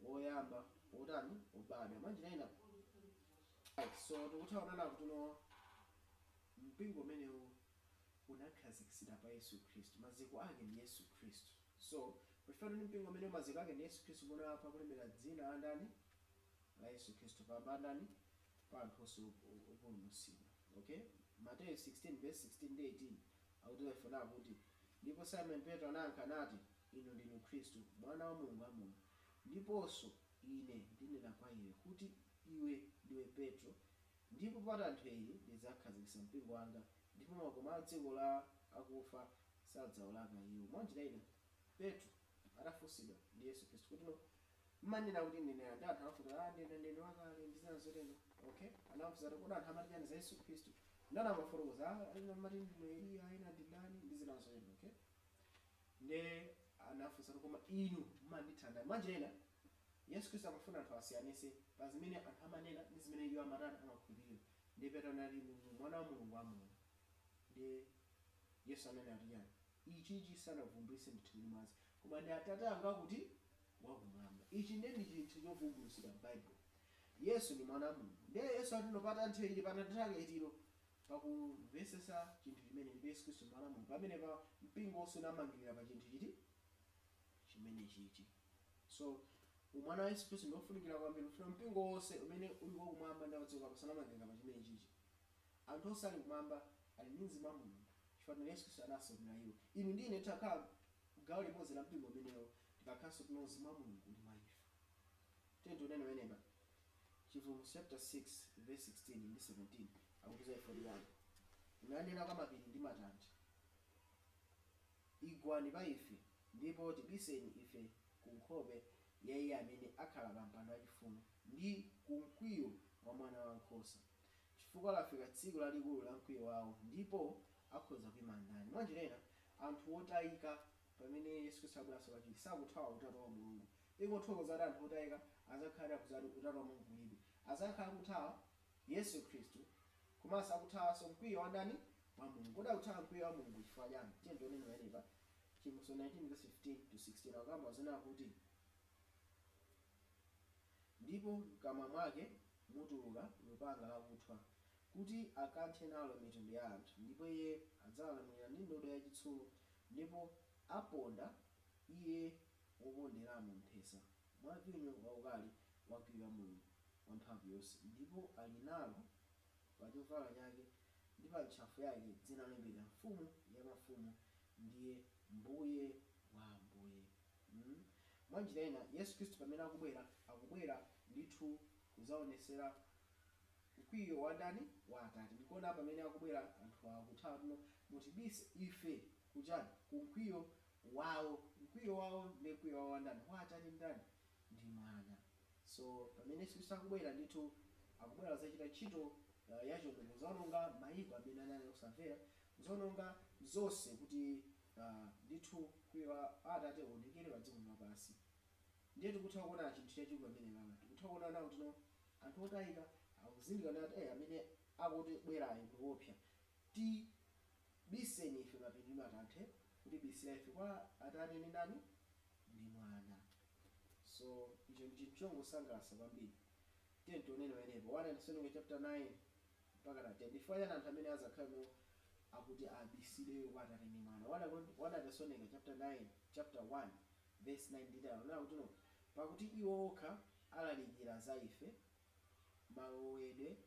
woyamba wotani? Wobadwa. Mwanjira ina Right, so tikutha kunena kuti no, mpingo umenewu unakhazikitsidwa pa Yesu Khristu, maziko ake ndi Yesu Khristu. So pachifukwa ndi mpingo umene maziko ake ndi Yesu Khristu, kuona pakulembera dzina la ndani? La Yesu Khristu pa ndani? Pa anthu onse opulumutsidwa. Okay, Mateyu 16 verse 16 ndi 18 akuti ifuna kuti, "Ndipo Simon Petro anayankha nati, Inu ndinu Khristu, Mwana wa Mulungu amoyo. Ndiponso ine ndinena kwa iwe kuti iwe ndiwe Petro, ndipo pa thanthwe ili ndidzakhazikitsa mpingo wanga, ndipo makoma a dziko la akufa sadzawulaka iwo." Mwanjira ina, Petro atafunsidwa ndi Yesu Khristu kuti, "No, mmanena kuti ndine?" Ndi anthu anafuta, "Ah, ndine ndine wakale," ndi zina zotero. Okay, anafunsa kuti, "Kodi anthu amati chani za Yesu Khristu?" Ndani amafotokoza? "Ah, ena amati ndinu Eliya, ena ndi ndani," ndi zina zotero. Okay, nde anafunsa kuti, "Koma inu mmanditha?" Mwanjira ina, Yesu Khristu amafuna anthu asiyanise pa zimene anthu amanena ndi zimene iwo amatani? Amakhulupirira. Ndi Petro anati, "Inu Mwana wa Mulungu amoyo." Ndi Yesu ananena kuti chani? "Ichichi sanavumbulitse ndi thupi ndi mwazi, koma ndi Atate anga kuti wakumwamba." Ichi ndiye ndi chinthu chovumbulutsidwa m'Baibulo. Yesu ndi Mwana wa Mulungu. Ndiye Yesu ati pa thanthwe ili, pa thanthwe lake itiro? Pakumvesesa chinthu chimene ndi Yesu Khristu Mwana wa Mulungu. Pamene pa mpingo wonse unamangirira pa chinthu chiti? Chimene chichi. So umwana wa Yesu Khristu ndiofunikira kwambiri kufuna mpingo wonse umene uli wakumwamba ndi wadziko lapansi unamangirira pa chimene chichi. Anthu onse ali kumwamba ali ndi mzimu wa Mulungu chifukwa Yesu Khristu anasankhira iwo. Inu ndi ine takhala gawo limodzi la mpingo umenewo, tikakhalanso tino mzimu wa Mulungu uli mwa ife. Tiye tionene pamenepa Chivumbulutso chapter 6 verse 16 ndi 17 akutiza ife yani? "Unanena kwa mapiri ndi matanthwe, 'Igwani pa ife, ndipo tibiseni ife ku nkhope ya iye amene akhala pa mpando wachifumu, ndi ku mkwiyo wa Mwana wankhosa, chifukwa lafika tsiku lalikulu la mkwiyo wawo, ndipo akhoza kuyima ndani?'" Mwanjira ina, anthu otayika pamene Yesu Khristu abweranso kachiwiri sakuthawa utatu wa Mulungu. Ingothokoza kuti anthu otayika azakhala kuzati utatu wa Mulungu kulibe, azakhala kuthawa Yesu Khristu, komanso akuthawanso mkwiyo wa ndani? Wa Mulungu. Kodi akuthawa mkwiyo wa Mulungu chifukwa chani? Tiye tionene pamenepa Chivumbulutso 19 verse 15 to 16 akamba zonena kuti, "Ndipo mkamwa mwake mutuluka lupanga lakuthwa, kuti akanthe nalo mitundu ya anthu, ndipo iye adzawalamulira ndi ndodo yachitsulo. Ndipo aponda iye woponderamo mphesa mwa vinyo waukali wa mkwiyo wa Mulungu wamphamvu yonse. Ndipo ali nalo pa chovala chake ndi pa ntchafu yake dzina lolembedwa, Mfumu ya mafumu ndiye Mbuye wa ambuye." Mwanjira ina, Yesu Khristu pamene akubwera, akubwera ndithu kudzaonesera mkwiyo wa ndani? Wa Atate. Ndikuona pamene akubwera, anthu akuthawa tuno, "Mutibise ife kuchani? Ku mkwiyo wawo." Mkwiyo wawo ndi mkwiyo wawo wa ndani? Wa Atate. Ndani? Ndi Mwana. So pamene Yesu Khristu akubwera, ndithu akubwera kuzachita ntchito yachilungamo, kuzaononga mayiko amene anali kusamvera, kuzaononga zonse kuti ndithu mkwiyo wa Atate uonekere pa dziko lapansi. Ndiye tikutha kuona chinthu chachikulu pamene papa. Tikutha kuona nawo kuti no, anthu otayika akuzindikira kuti amene akuti bwerayo ndikuopsa, tibiseni ife mapiri ndi matanthwe, kutibisira ife kwa Atate ndi ndani? Ndi Mwana. So icho ndi chinthu chongosangalatsa kwambiri. Tiye tionene pamenepo 1 Thessalonians chapter 9 mpaka na 10. Chifukwa chani anthu amene azakhale no akuti abisidwe kwa Atate ndi Mwana? 1 Thessalonians chapter 9, chapter 1 verse 9 ndi 10 onena kuti no, "Pakuti iwo okha alalikira za ife malowedwe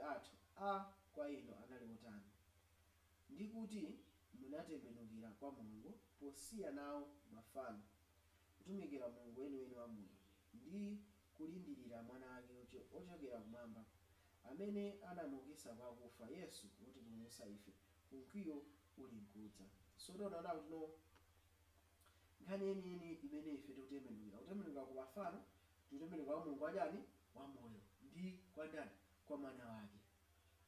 athu a kwa inu anali otani, ndi kuti munatembenukira kwa Mulungu posiya nawo mafano, kutumikira Mulungu weniweni wamoyo, ndi kulindirira Mwana wake ochokera kumwamba, amene anamuukitsa kwa akufa, Yesu wotipulumutsa ife ku mkwiyo uli nkudza." So tiona kuti no, nkhani yeniyeni imene ife tikutembenukira, kutembenukira ku mafano, tikutembenukira kwa Mulungu wachani? Wamoyo, ndi kwa ndani? Kwa Mwana wake.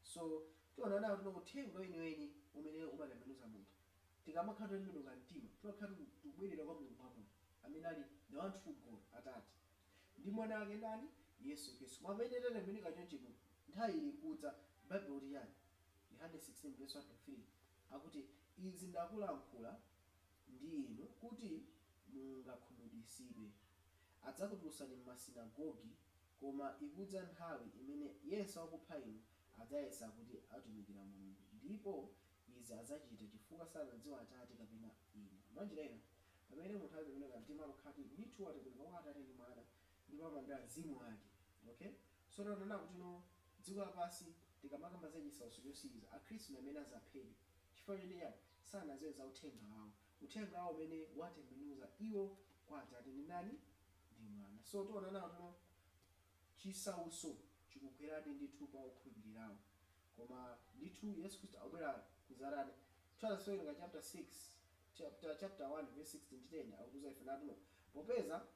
So tiona kuti no, uthenga weniweni umene umatembenuza munthu, tikamakhala totembenuka mtima, timakhala tikubwerera kwa Mulungu wamoyo amene ali the one true God, Atate, ndi Mwana wake ndani? Yesu Khristu. Mwamene tatembenuka chonchino, nthawi ili kudza, Baibulo kuti chani? Yohane 16 verse 1 to 3 akuti, "Izi ndakulankhula ndi inu kuti mungakhumudwitsidwe. Adzakutulutsani m'masinagogi. Koma ikudza nthawi imene yense wakupha inu adzayesa kuti atumikira Mulungu, ndipo izi adzachita chifukwa sanadziwa Atate kapena ine. Mwanjira ina, pamene munthu atembenuka mtima, amakhala kuti ndithu watembenuka kwa Atate ndi Mwana, ndipo amalandira Mzimu wake. Okay, so taonana kuti no, dziko lapansi, tikamakamba za chisautso chotsiriza, Akhristu ndi amene azaphedwe. Chifukwa choti chani? Sanadziwe za uthenga wawo, uthenga wawo umene watembenuza iwo kwa Atate ndi ndani? Ndi Mwana. So tionana kuti no, chisautso chikugweradi ndithu pa okhulupirirawo, koma ndithu Yesu Khristu akubwera kuzarani. Twasowerenga chapter 6, chapter 1 verse 6 ndi 10, akutiuza ife natuno: popeza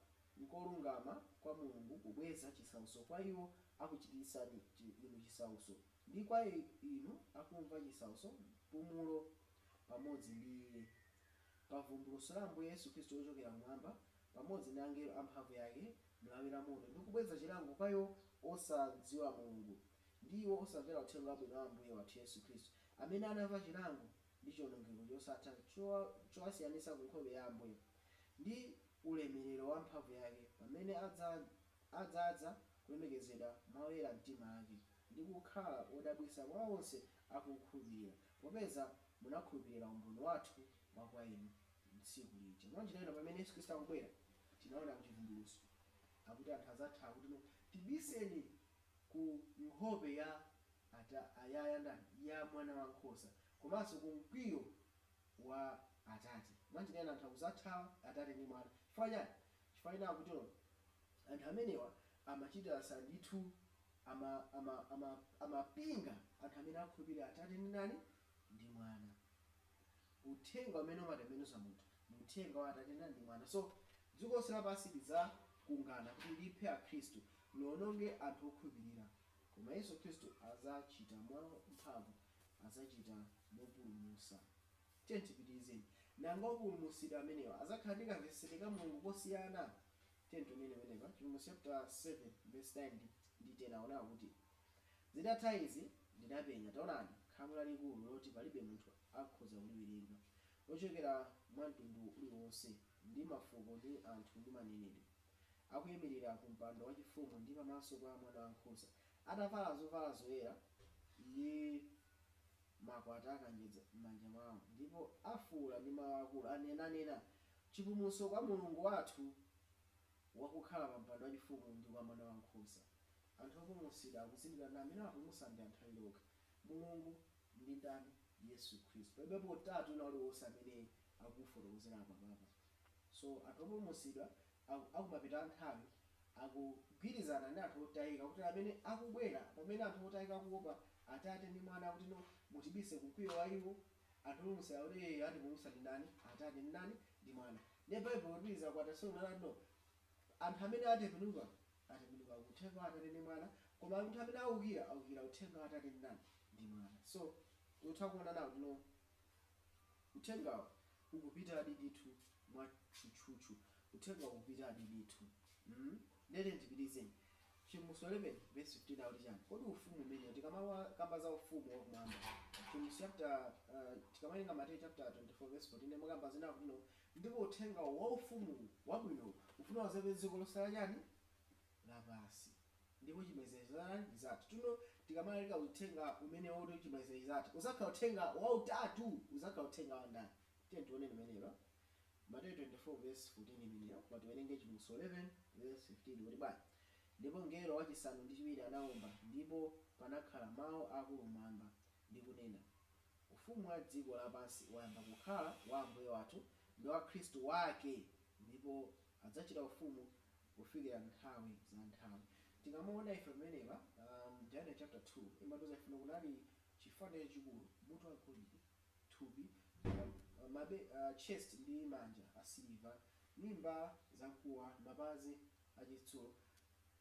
nkolungama kwa Mulungu kubweza chisautso kwa iwo akuchitisani inu chisautso, ndi kwa inu akumva chisautso mpumulo pamodzi ndi iye, pa vumbulutso la Ambuye Yesu Khristu ochokera kumwamba pamodzi ndi angelo amphamvu yake mlawi la moto, ndi kubweza chilango kwa iwo osadziwa Mulungu ndi iwo osamvera uthenga wabwino wa Ambuye wathu Yesu Khristu, amene anamva chilango ndi chiwonongeko chosatha chowasiyanitsa ku nkhope ya Ambuye ndi ulemerero wa mphamvu yake, pamene adzadza kulemekezedwa mwa oyera mtima ake, ndi kukhala wodabwitsa kwa onse akukhulupirira, popeza munakhulupirira umboni wathu wa kwa inu tsiku lija. Mwanjira ina, pamene Yesu Khristu akubwera, tinaona kuchivumbulutso akuti anthu azatha kuti, "No, tibiseni ku nkhope ya ata ya ndani? Ya Mwana wankhosa, komanso ku mkwiyo wa Atate." Mwanjira ina, anthu akuzathawa Atate ndi Mwana. Chifukwa chani? Chifukwa ina akuti no, anthu amenewa amachita sa ndithu amapinga anthu amene akhulupirira Atate ndi ndani? Ndi Mwana. Uthenga umene umatembenuza munthu ndi uthenga wa Atate ndi Mwana. So dziko lonse lapansi lidzakungana kuti liphe Akhristu, liwononge anthu okhulupirira, koma Yesu Khristu azachita mwa mphamvu, azachita mopulumutsa. Tiye tipitirizeni. Nanga opulumutsidwa amenewa azakhala ndi kamvetsere ka Mulungu kosiyana? Tiye tionene pamenepa. Chivumbulutso chapter 7 verse 9 ndi 10 aonera kuti, zitatha izi ndinapenya, taonani, khamu lalikulu loti palibe munthu akhoza kuliwerenga, ochokera mwa mtundu uliwonse ndi mafuko ndi anthu ndi manenedwe, akuyimirira ku mpando wachifumu ndi pamaso pa Mwana wankhosa, atavala zovala zoyera ndi makwata akanjedza m'manja mwawo, ndipo afuwula ndi mawu akulu, anenanena, "Chipulumutso kwa Mulungu wathu wakukhala pa mpando wachifumu ndi kwa Mwana wankhosa." Anthu opulumutsidwa akuzindikira ndi amene amapulumutsa ndi anthu awiri okha, Mulungu ndi ndani? Yesu Khristu. Palibepo utatu ina uliwonse amene akufotokozera apa papa. So anthu opulumutsidwa akumapita nthawi akugwirizana ndi anthu otayika, kuti amene akubwera, pamene anthu otayika akuopa Atate ndi Mwana kuti, "No, mutibise kumkwiyo wa iwo," anthu opulumutsidwa kuti, "Eh, atipulumutsa ndi ndani? Atate ndi ndani? Ndi Mwana." Ndiye Baibulo lipitiriza ku Atesalonika, no, anthu amene atembenuka, atembenuka uthenga wa Atate ndi Mwana, koma anthu amene awukira, awukira uthenga wa Atate ndi ndani? Ndi Mwana. So utha kuona nawo kuti no, uthengawo ukupitadi ndithu mwa tchutchutchu, uthenga ukupitadi ndithu. Ndete ndipitizeni. Chivumbulutso 11 verse 15 akuti chani? Kodi ufumu umenewo, tikamakamba za ufumu wakumwamba, Chivumbulutso chapter tikamawerenga Mateyu chapter 24 verse 14, makamba zina kuti no, ndipo uthenga wa ufumu wabwino ufuna wazapeza dziko lonse la chani? Lapansi, ndipo chimaliziro chizatha. Tuno tikamalalika uthenga umene woti chimaliziro chizatha, uzakhala uthenga wautatu, uzakhala uthenga wa ndani? Tiye tioneni umenewa, Mateyu 24 verse 14 imeneyo, koma tiwerenge Chivumbulutso 11 verse 15 kuti bwanji. Ndipo mngelo wachisanu ndi chiwiri anawomba, ndipo panakhala mawu akulu mmwamba, ndi kunena, "Ufumu wa dziko lapansi wayamba kukhala wa Ambuye wathu ndi wa Khristu wake, ndipo adzachita ufumu kufikira nthawi za nthawi." Tikamaona ife pamenepa, Daniel chapter 2 imatiuza ife kunali chifano chachikulu, mutu wa golide, thupi, chest ndi manja asiliva, mimba zamkuwa, mapazi achitsulo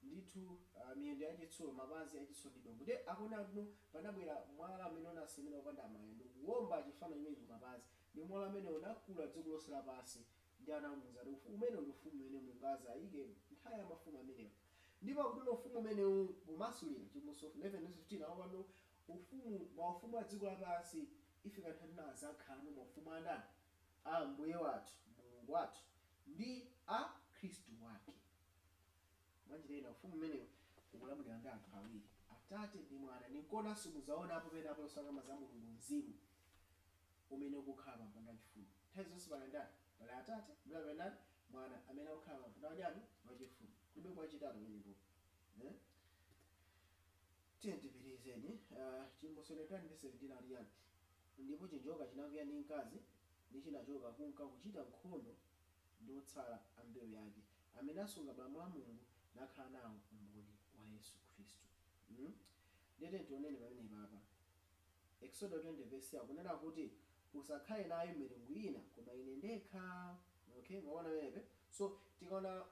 ndithu, miyendo yachitsulo, mapazi achitsulo ndi dongo. Ndiye akuona kuti panabwera mwala amene unasemera opanda manja ndikuwomba chifano chimenechi kumapazi, ndi mwala amene unakula dziko lonse lapansi. Ndi anamuwuza kuti ufumu umene ndi ufumu umene Mulungu azayike nthawi ya mafumu amenewo. Ndipo akuti ufumu umenewu, pomasulira Chivumbulutso 11 15, akupano ufumu, maufumu a dziko lapansi ifika nthawi ina azakhala maufumu andani? A Ambuye wathu, Mulungu wathu, ndi a Khristu wake. Mwanjira ina, ufumu umenewu Ukulamulira ndi anthu awiri, Atate ndi Mwana. Ninkona simudzaonapo penapo losakamba za Mulungu Mzimu umene ukukhala pampando wachifumu. Nthawi zonse pali ndani? Pali Atate, ndipo pali ndani? Mwana, amene akukhala pampando wachani? Wachifumu. Kulibe kwachitatu pamenepo, eh? Tiye tipitirizeni. Chivumbulutso 21 verse 17 ali yani? Ndipo chinjoka chinakwiya ndi mkazi, ndi chinachoka kunka kuchita nkhondo ndi otsala a mbewu yake, amene asunga malamulo a Mulungu, nakhala nawo umboni wa Yesu Khristu. Ndete tionene pamene papa Exodo 20 verse akunena kuti, "Usakhale nayo milungu ina koma ine ndekha." Okay, maona pamenepe? So tikaona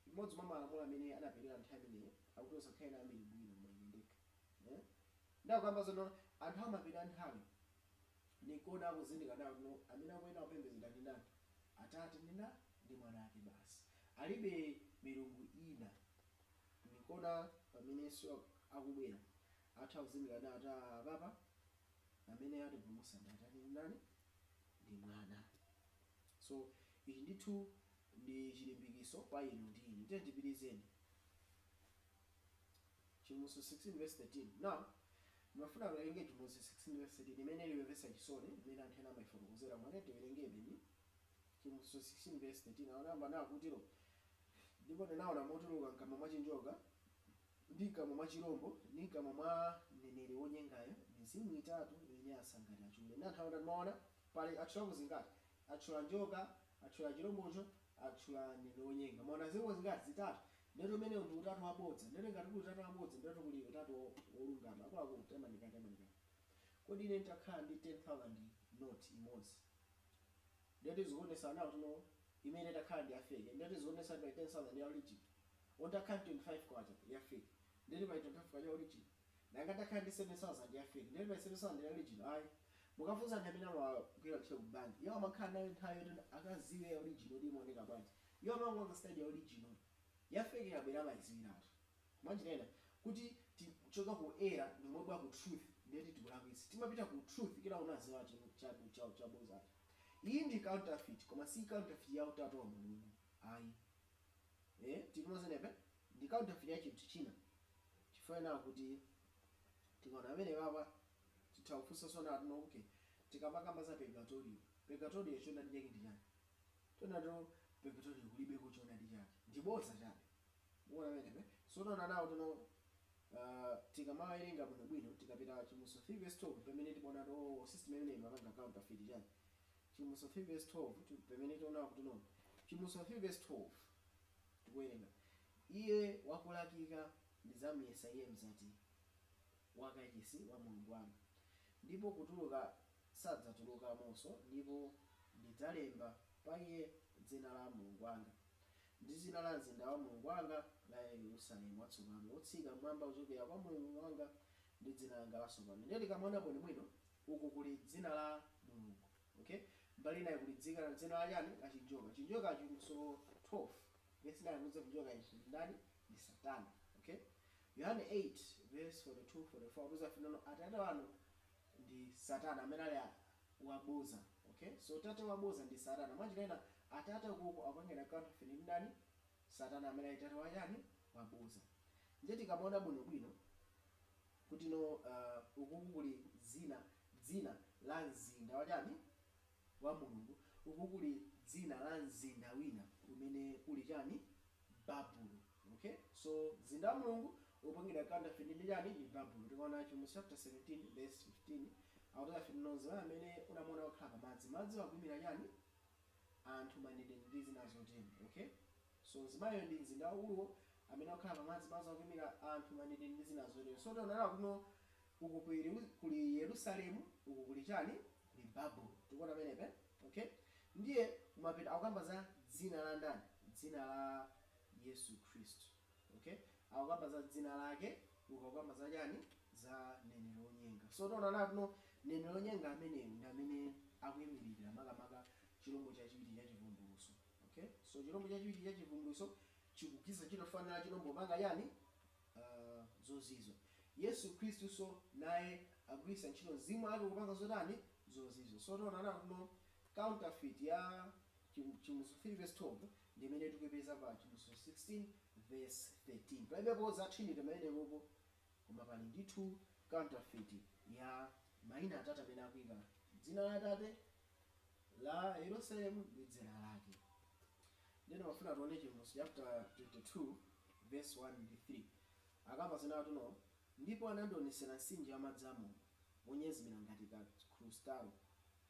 imodzi mwa malamulo amene anapereka nthawi imeneyo akuti, "Usakhale nayo milungu ina koma ine ndekha," eh? Ndakuyamba zono anthu amapita nthawi nikuona akuzindika nawo no amene akuyenera kupembedzedwa ndi ndani? Atate ndi ndani? Ndi Mwana ake basi, alibe milungu ina. Nikuona pamenenso akubwera atha kuzindika nawo ati apapa amene atipulumutsa ndi Atate ndi ndani? Ndi Mwana. So ichi ndithu ndi chilimbikiso kwa inu ndi ine. Tiye tipitirizeni. Chivumbulutso 16 verse 13. Now ndimafuna kuwerenge Chivumbulutso 16 verse 13 imene ili yomvetsa chisoni, imene anthu ena amayifotokozera mwane. Tiwerengebe ni Chivumbulutso 16 verse 13. Anayamba nawo kutiro, "Ndipo ndinaona motuluka mkamwa mwa chinjoka, ndi mkamwa mwa chirombo, ndi mkamwa mwa mneneri wonyengayo mizimu itatu yonyansa ngati achule." Ndi anthu akuti maona pali atchulako zingati? Atchula njoka, atchula chirombocho, atchula mneneri wonyenga. Maona zilipo zingati? Zitatu. Ndero umenewo ndi utatu wabodza. Ndero ngati kuli utatu wabodza, ndero kuli utatu wolungama. Akuluakulu, temanikani, temanikani. Kodi ine nditakhala ndi 10,000 note imodzi, ndeti zikuonesa nawo tino imene itakhala ndi ya fake, ndeti zikuonesa pa 10,000 ya original? Ontakhala 25 kwacha ya fake, ndeti pa 25 kwacha original? Nanga takhala ndi 7000 ya fake, ndeti pa 7000 ya original? Ayi, mukafunsa anthu amene amagwira ntchito ku banki, iwo amakhala nayo nthawi yoti akaziwe ya original kuti imaoneka bwanji. Iwo amangomva study ya original, ya fake yabwera amayiziwiratu. Mwanjirena kuti tichoka ku error ndimobwa ku truth, ndeti tikulakwitsa. Timapita ku truth kila unaziwa chabozacho. Iyi ndi counterfeit, koma si counterfeit ya utatu wa Mulungu, ayi, eh, tikumozenepe ndi counterfeit ya chinthu china. Chifukwa kuti tikaona amene papa titha kufunsa sona atino, okay, tikamakamba za purgatorio, purgatorio choonadi chake ndi chani? Tionato purgatorio kulibeko choonadi chake, ndibodza chabe. Muona pamenepe? So taona nawo tino tikamawerenga bwinobwino, tikapita Chivumbulutso 3 verse 12, pamene timaona to system imene imapanga counterfeit chani. Chivumbulutso 3 verse 12, pamene tiona kuti no, Chivumbulutso 3 verse 12 tikuwerenga, "Iye wakulakika ndidzamuyesa iye mzati wakachisi wa Mulungu wanga, ndipo kutuluka sadzatulukamonso, ndipo ndidzalemba pa iye dzina la Mulungu wanga, ndi dzina la mzinda wa Mulungu wanga, la Yerusalemu watsopano, wotsika mmwamba kuchokera kwa Mulungu wanga, ndi dzina langa latsopano." Ndiye tikamaona bwinobwino, uku kuli dzina la Mulungu, okay, mbali inayi kuli dzina la chani? La chinjoka. Chinjoka, Chivumbulutso 12 verse 9 kuza chinjoka ichi ndi ndani? Ndi Satana, okay. Yohane 8 verse 42 44 kuza finano, "Atate wanu ndi Satana, amene ali waboza." Okay, so tate waboza ndi Satana. Mwanjira atate kuko akuyang'ana counterfeit ndi ndani? Satana, amene ali tate wachani? Waboza. Ndiye tikamaona bwinobwino kuti no ukuku kuli dzina la mzinda wachani? Wa Mulungu. Uku kuli dzina la mzinda wina umene uli chani? Babulo. Okay, so mzinda wa Mulungu upangidwa counterfeit ndi chani? Ndi Babulo. Tikaona Chivumbulutso chapter 17 verse 15, akuti afinono amene unamuona kukhala pamadzi, madzi akuyimira chani? Anthu, manenedwe ndi zina zotero. Okay, so mzimayo ndi mzinda waukuluwo amene akukhala pamadzi, madzi akuyimira anthu, manenedwe ndi zina zotero. So tionera kuno uku kuli Yerusalemu, uku kuli chani? Kuli Babulo. Tikuona pamenepe? Okay, ndiye kumapita akukamba za dzina la ndani? Dzina la Yesu Khristu. Okay, akukamba za dzina lake, uku akukamba za chani? Za mneneri wonyenga. So tiona natuno mneneri wonyenga ameneyu ndi amene akuyimirira makamaka chilombo chachiwiri cha Chivumbulutso. Okay, so chilombo chachiwiri cha Chivumbulutso chikugwiritsa ntchito fanana chilombo panga chani? Zozizwa. Yesu Khristu so naye agwiritsa ntchito mzimu wake kupanga zotani? Zozizwa. So tiona natuno counterfeit ya Chivumbulutso 3 verse 12 ndi imene tikuyipeza pa Chivumbulutso 16 verse 13. Palibepo za Trinity pamenepopo, koma pali ndithu counterfeit ya mayina atatu amene akuyika dzina la Atate, la Yerusalemu ndi dzina lake. Ndeno mafuna tione Chivumbulutso chapter 22 verse 1 ndi 3. Akamba zina tuno: "Ndipo anandionesera mtsinje wa madzi amoyo, wonyezimira ngati ka krustalo,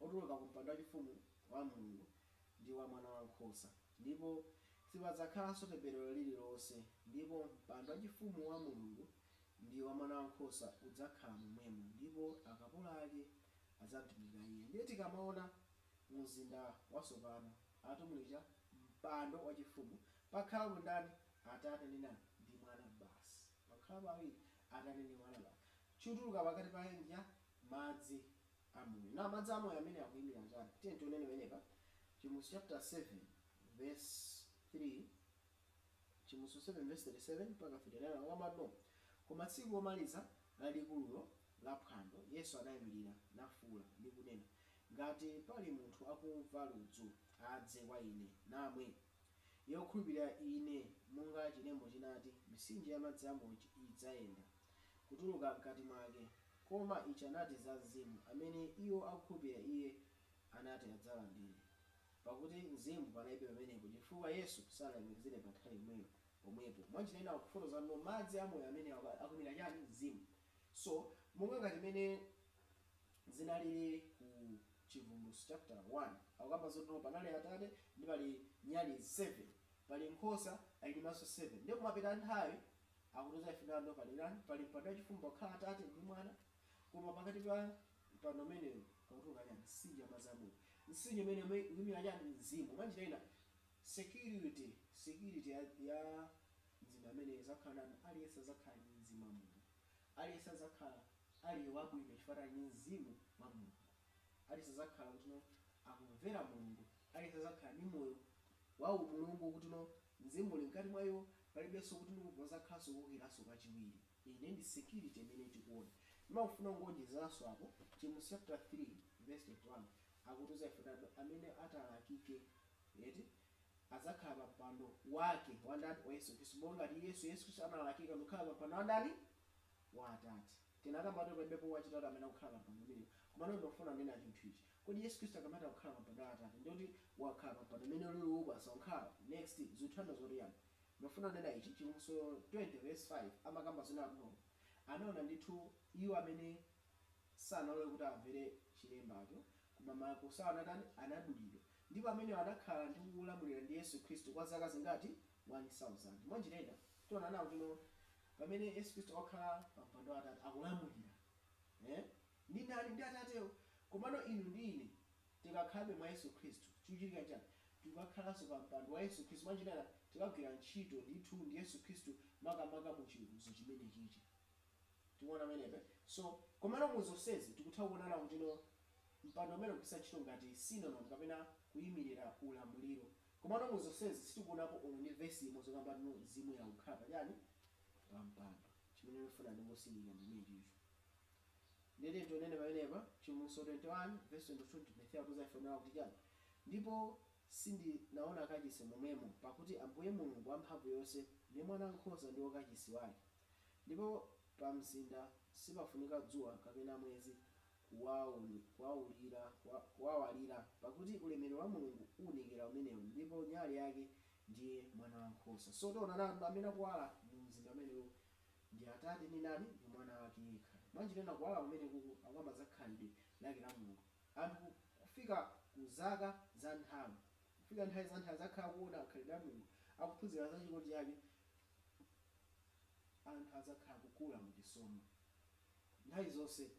otuluka ku mpando wachifumu wa Mulungu ndi wa Mwana wankhosa. Ndipo sipadzakhalanso temberero lililonse, ndipo mpando wachifumu wa Mulungu ndi wa Mwana wankhosa udzakhala momwemo, ndipo akapolo ake adzamtumikira iye." Ndiye tikamaona mzinda watsopano, atumulicha mpando wachifumu, pakhala kundani? Atate ndi nani? Ndi Mwana basi. Pakhala pawiri, Atate ndi Mwana basi. Chotuluka pakati pa nja madzi amoyo. Na madzi amoyo amene akuyimira chani? Tiye tionene penepa Chivumbulutso chapter 7 verse 3, Chivumbulutso 7 verse 37 mpaka 39. Akamati, "Koma tsiku lomaliza lalikululo la phwando, Yesu anayimirira nafuwula ndi kunena, 'Ngati pali munthu akumva ludzu, adze kwa ine namwe. Iye wokhulupirira ine, monga chilembo chinati, mitsinje ya madzi amoyo idzayenda kutuluka mkati mwake.' Koma ichi anati za Mzimu, amene iwo akukhulupirira iye anati adzalandire, pakuti Mzimu panalibe pamenepo, chifukwa Yesu sanalemekezere pa nthawi imweyo pomwepo." Mwanjira ina akufotokoza no madzi amoyo amene akumira chani? Mzimu. So monga ngati mene zinalili ku Chivumbulutso chapter 1, akukamba zoti panali Atate ndi pali nyali 7, pali nkhosa ali maso 7. Ndiye kumapita nthawi akutiza ife pali nani? Pali mpando wachifumu, pakhala Atate ndi Mwana, koma pakati pa mpando umeneyo pakutuluka chani? Mtsinje wa madzi amoyo. Mtsinje umene ukuyimira chani? Mzimu. Mwanjira ina security ya mzinda amene izakhala nani? Aliyense azakhala ndi mzimu wa Mulungu. Aliyense azakhala ali wabwino chifukwa ali ndi mzimu wa Mulungu. Aliyense azakhala kuti no akumvera Mulungu. Aliyense azakhala ndi moyo wa umulungu, kuti no mzimu uli mkati mwa iwo. Palibenso kuti no pazakhalanso kuwukiranso kachiwiri. Ine ndi security imene tikuona. Ndimafuna kungonjezeranso apo Chivumbulutso chapter 3 verse 21, akutiza ife amene atalakike eti adzakhala pa mpando wake wandani? Wa Yesu Khristu. Monga ngati Yesu Khristu analakika ndikukhala pa mpando wandani? Wa Atate. Tinakambatu palibepo wachitatu amene akukhala pa mpando umenewo. Koma ndofuna kunena chinthu ichi: kodi Yesu Khristu akamati akukhala pa mpando wa Atate, ndikuti wakhala pa mpando umene uli ubasa wakhala next, zikutanthauza zoti yani? Ndofuna kunena ichi: Chivumbulutso 20 verse 5 amakamba zina kuno, anaona ndithu iwo amene sanalole kuti amvere chilembacho, koma makosi awo anatani? Anadulidwa. Ndipo amene anakhala ndi kulamulira ndi Yesu Khristu kwa zaka zingati? 1000. Mwanjira ina tiona nawo tino pamene Yesu Khristu wakhala pa mpando wa Atate akulamulira, eh? Ndi ndani? Ndi Atatewo. Komano inu ndi ine tikakhalabe mwa Yesu Khristu, chikuchitika chani? Tikakhalanso pa mpando wa Yesu Khristu. Mwanjira ina tikagwira ntchito ndithu ndi Yesu Khristu, makamaka mu chiweruzo chimene chichi tikuona pamenepe. So komano mu zonsezi tikutha kuonana kuti no mpando umene ukugwiritsa ntchito ngati synonym kapena kuyimirira ulamuliro. Komano mu zonsezi sitikuonapo umu ndi vesi imodzi kamba no mzimu yakukhala pachani? Pa mpando. Chimene ndifuna ndingosindika ndimene chicho. Ndete tionene pamenepa Chivumbulutso 21 verse 22 23, akuza ife kuti chani? "Ndipo sindinaona kachisi momwemo, pakuti Ambuye Mulungu wamphamvu yonse ndi Mwana wankhosa ndiwo kachisi wake. Ndipo pa mzinda sipafunika dzuwa kapena mwezi kuwawalira, pakuti ulemerero wa Mulungu uwunikira umenewo, ndipo nyali yake ndiye Mwana wankhosa." So tiona nanu amene akuwala mu mzinda umenewo ndi Atate ndi nani? Ndi Mwana wake yekha. Mwanjira kuwala kumene kuku akuyamba za khalidwe lake la Mulungu. Anthu kufika ku zaka za nthawi, kufika nthawi za nthawi, zakhala kuona khalidwe la Mulungu, akuphunzira za chikondi chake. Anthu adzakhala kukula mu chisomo nthawi zonse.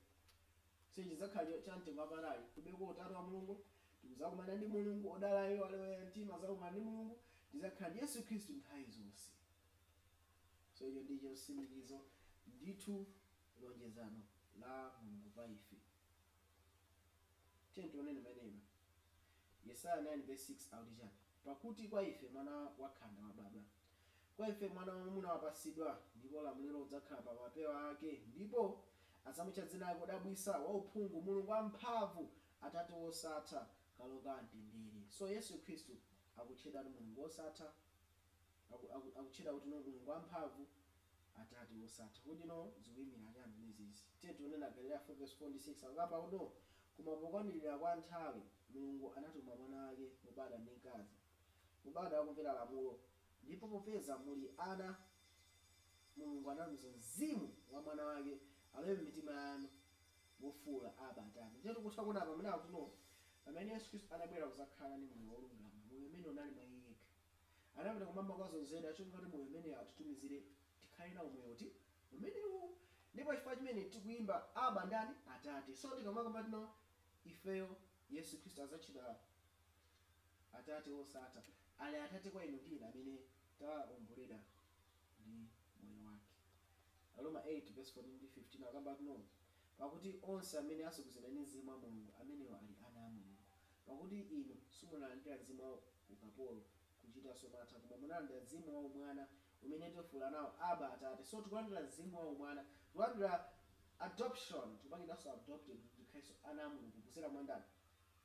So chidzakhala cha mtengo wapatali kubeko utatu wa Mulungu. Tikuzakumana ndi Mulungu. Odalayo alewa mtima azakumana ndi Mulungu. Tizakhala ndi Yesu Khristu nthawi zonse. So icho ndicho chitsimikizo ndithu, lonjezano la Mulungu pa ife. Tiye tionene pamenepa Yesaya 9 verse 6, akuti chani? "Pakuti kwa ife mwana wakhanda wabadwa, kwa ife mwana wamwamuna wapasidwa, ndipo ulamuliro udzakhala pa mapewa ake, ndipo adzamutcha dzina lake Wodabwisa, Wauphungu, Mulungu Wamphamvu, Atate Wosatha, Kalonga Mtendere." So Yesu Khristu akutchedwa Mulungu Wosatha. Akutchedwa kuti no Mulungu wamphamvu, Atate wosatha. Kuti no zikuyimira chani zimenezi? Tiye tionena Galilaya 4 verse 4 ndi 6. Akamba kuti no, koma pokwanirira kwa nthawi Mulungu anatuma mwana wake, mubada ndi mkazi, mubada wakumvera lamulo. Ndipo popeza muli ana, Mulungu anatumiza mzimu wa mwana wake alowe m'mitima yanu, wofuula, "Aba, Atate." Ndiye tikutha kuona pamene akuti no, pamene Yesu Khristu anabwera kuzakhala ndi moyo wolungama, moyo umene unali mwa iye yekha, anapita kumwamba kwa zonzedwa achonga kuti moyo umene atitumizire, tikhale nawo moyo uti umenewu. Ndipo chifukwa chimene tikuyimba "Aba" ndani? Atate. So tikamakamba tino ifeyo, Yesu Khristu azatchedwa Atate wosatha, ali Atate kwa inu ndi ine amene taomboledwa ndi moyo wake. Aroma 8 verse 14 ndi 15 akamba tino, pakuti onse amene asogozedwa ndi mzimu wa Mulungu, amenewo ali ana a Mulungu. Pakuti inu simunalandira mzimu wa ukapolo kuchitanso mantha, koma munalandira mzimu wa umwana, umene tifuula nawo, "Aba, Atate." So tikulandira mzimu wa umwana, tikulandira adoption, tikupangidanso adopted kuti tikhalenso ana a Mulungu kudzera mwa ndani?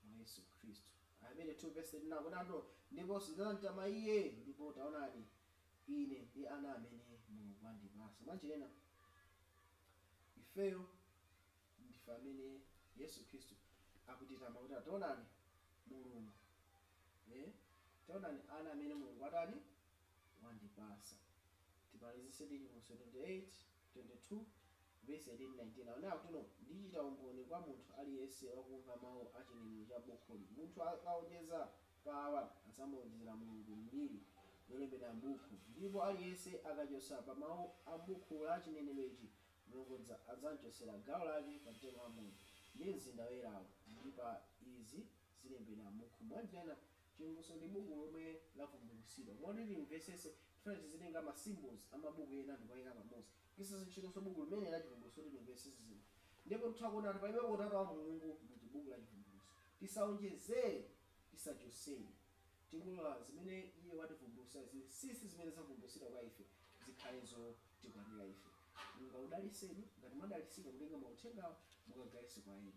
Mwa Yesu Khristu. Ahebere 2 verse 39 kunando, ndipo ndidzamtama iye, ndipo taonani, ine ndi ana amene Mulungu andipasa. Mwanjirena ifeyo ndife amene Yesu Khristu akutitama kuti taonani Mulungu, taonani ana amene Mulungu atani? Wandipasa. Timalizise ndi Chivumbulutso 28 22 verse 18 19. Aonera kuti no, ndichita umboni kwa munthu aliyense wakumva mawu a chinenero cha bukhuli: munthu akaonjeza pawa, adzamuonjezera Mulungu mliri yolembedwa m'buku, ndipo aliyense akachotsa pa mawu a buku la chinenero ichi, Mulungu adzamchotsera gawo lake pa mtengo wa moyo ndi mzinda woyerawo, ndi pa izi zilembedwa m'buku. Mwanjirena Chivumbulutso ndi buku lomwe lavumbulutsidwa. Moti limvesese, tifuna tizitenga ma symbols amabuku ena ndikuwayika pamodzi, kisaso ntchitonso buku limene la Chivumbulutso kuti limvesese zinthu. Ndipo titha kuona kuti palibe utatu wa Mulungu mu chibuku la Chivumbulutso. Tisaonjezere, tisachotsere, tikulola zimene iye wativumbulutsa, zinsinsi zimene zavumbulutsidwa kwa ife, zikhale zotikwanira ife. Mulungu akudalitseni ngati mwadalitsika kutenga mauthengawo, mukagawise kwa ena.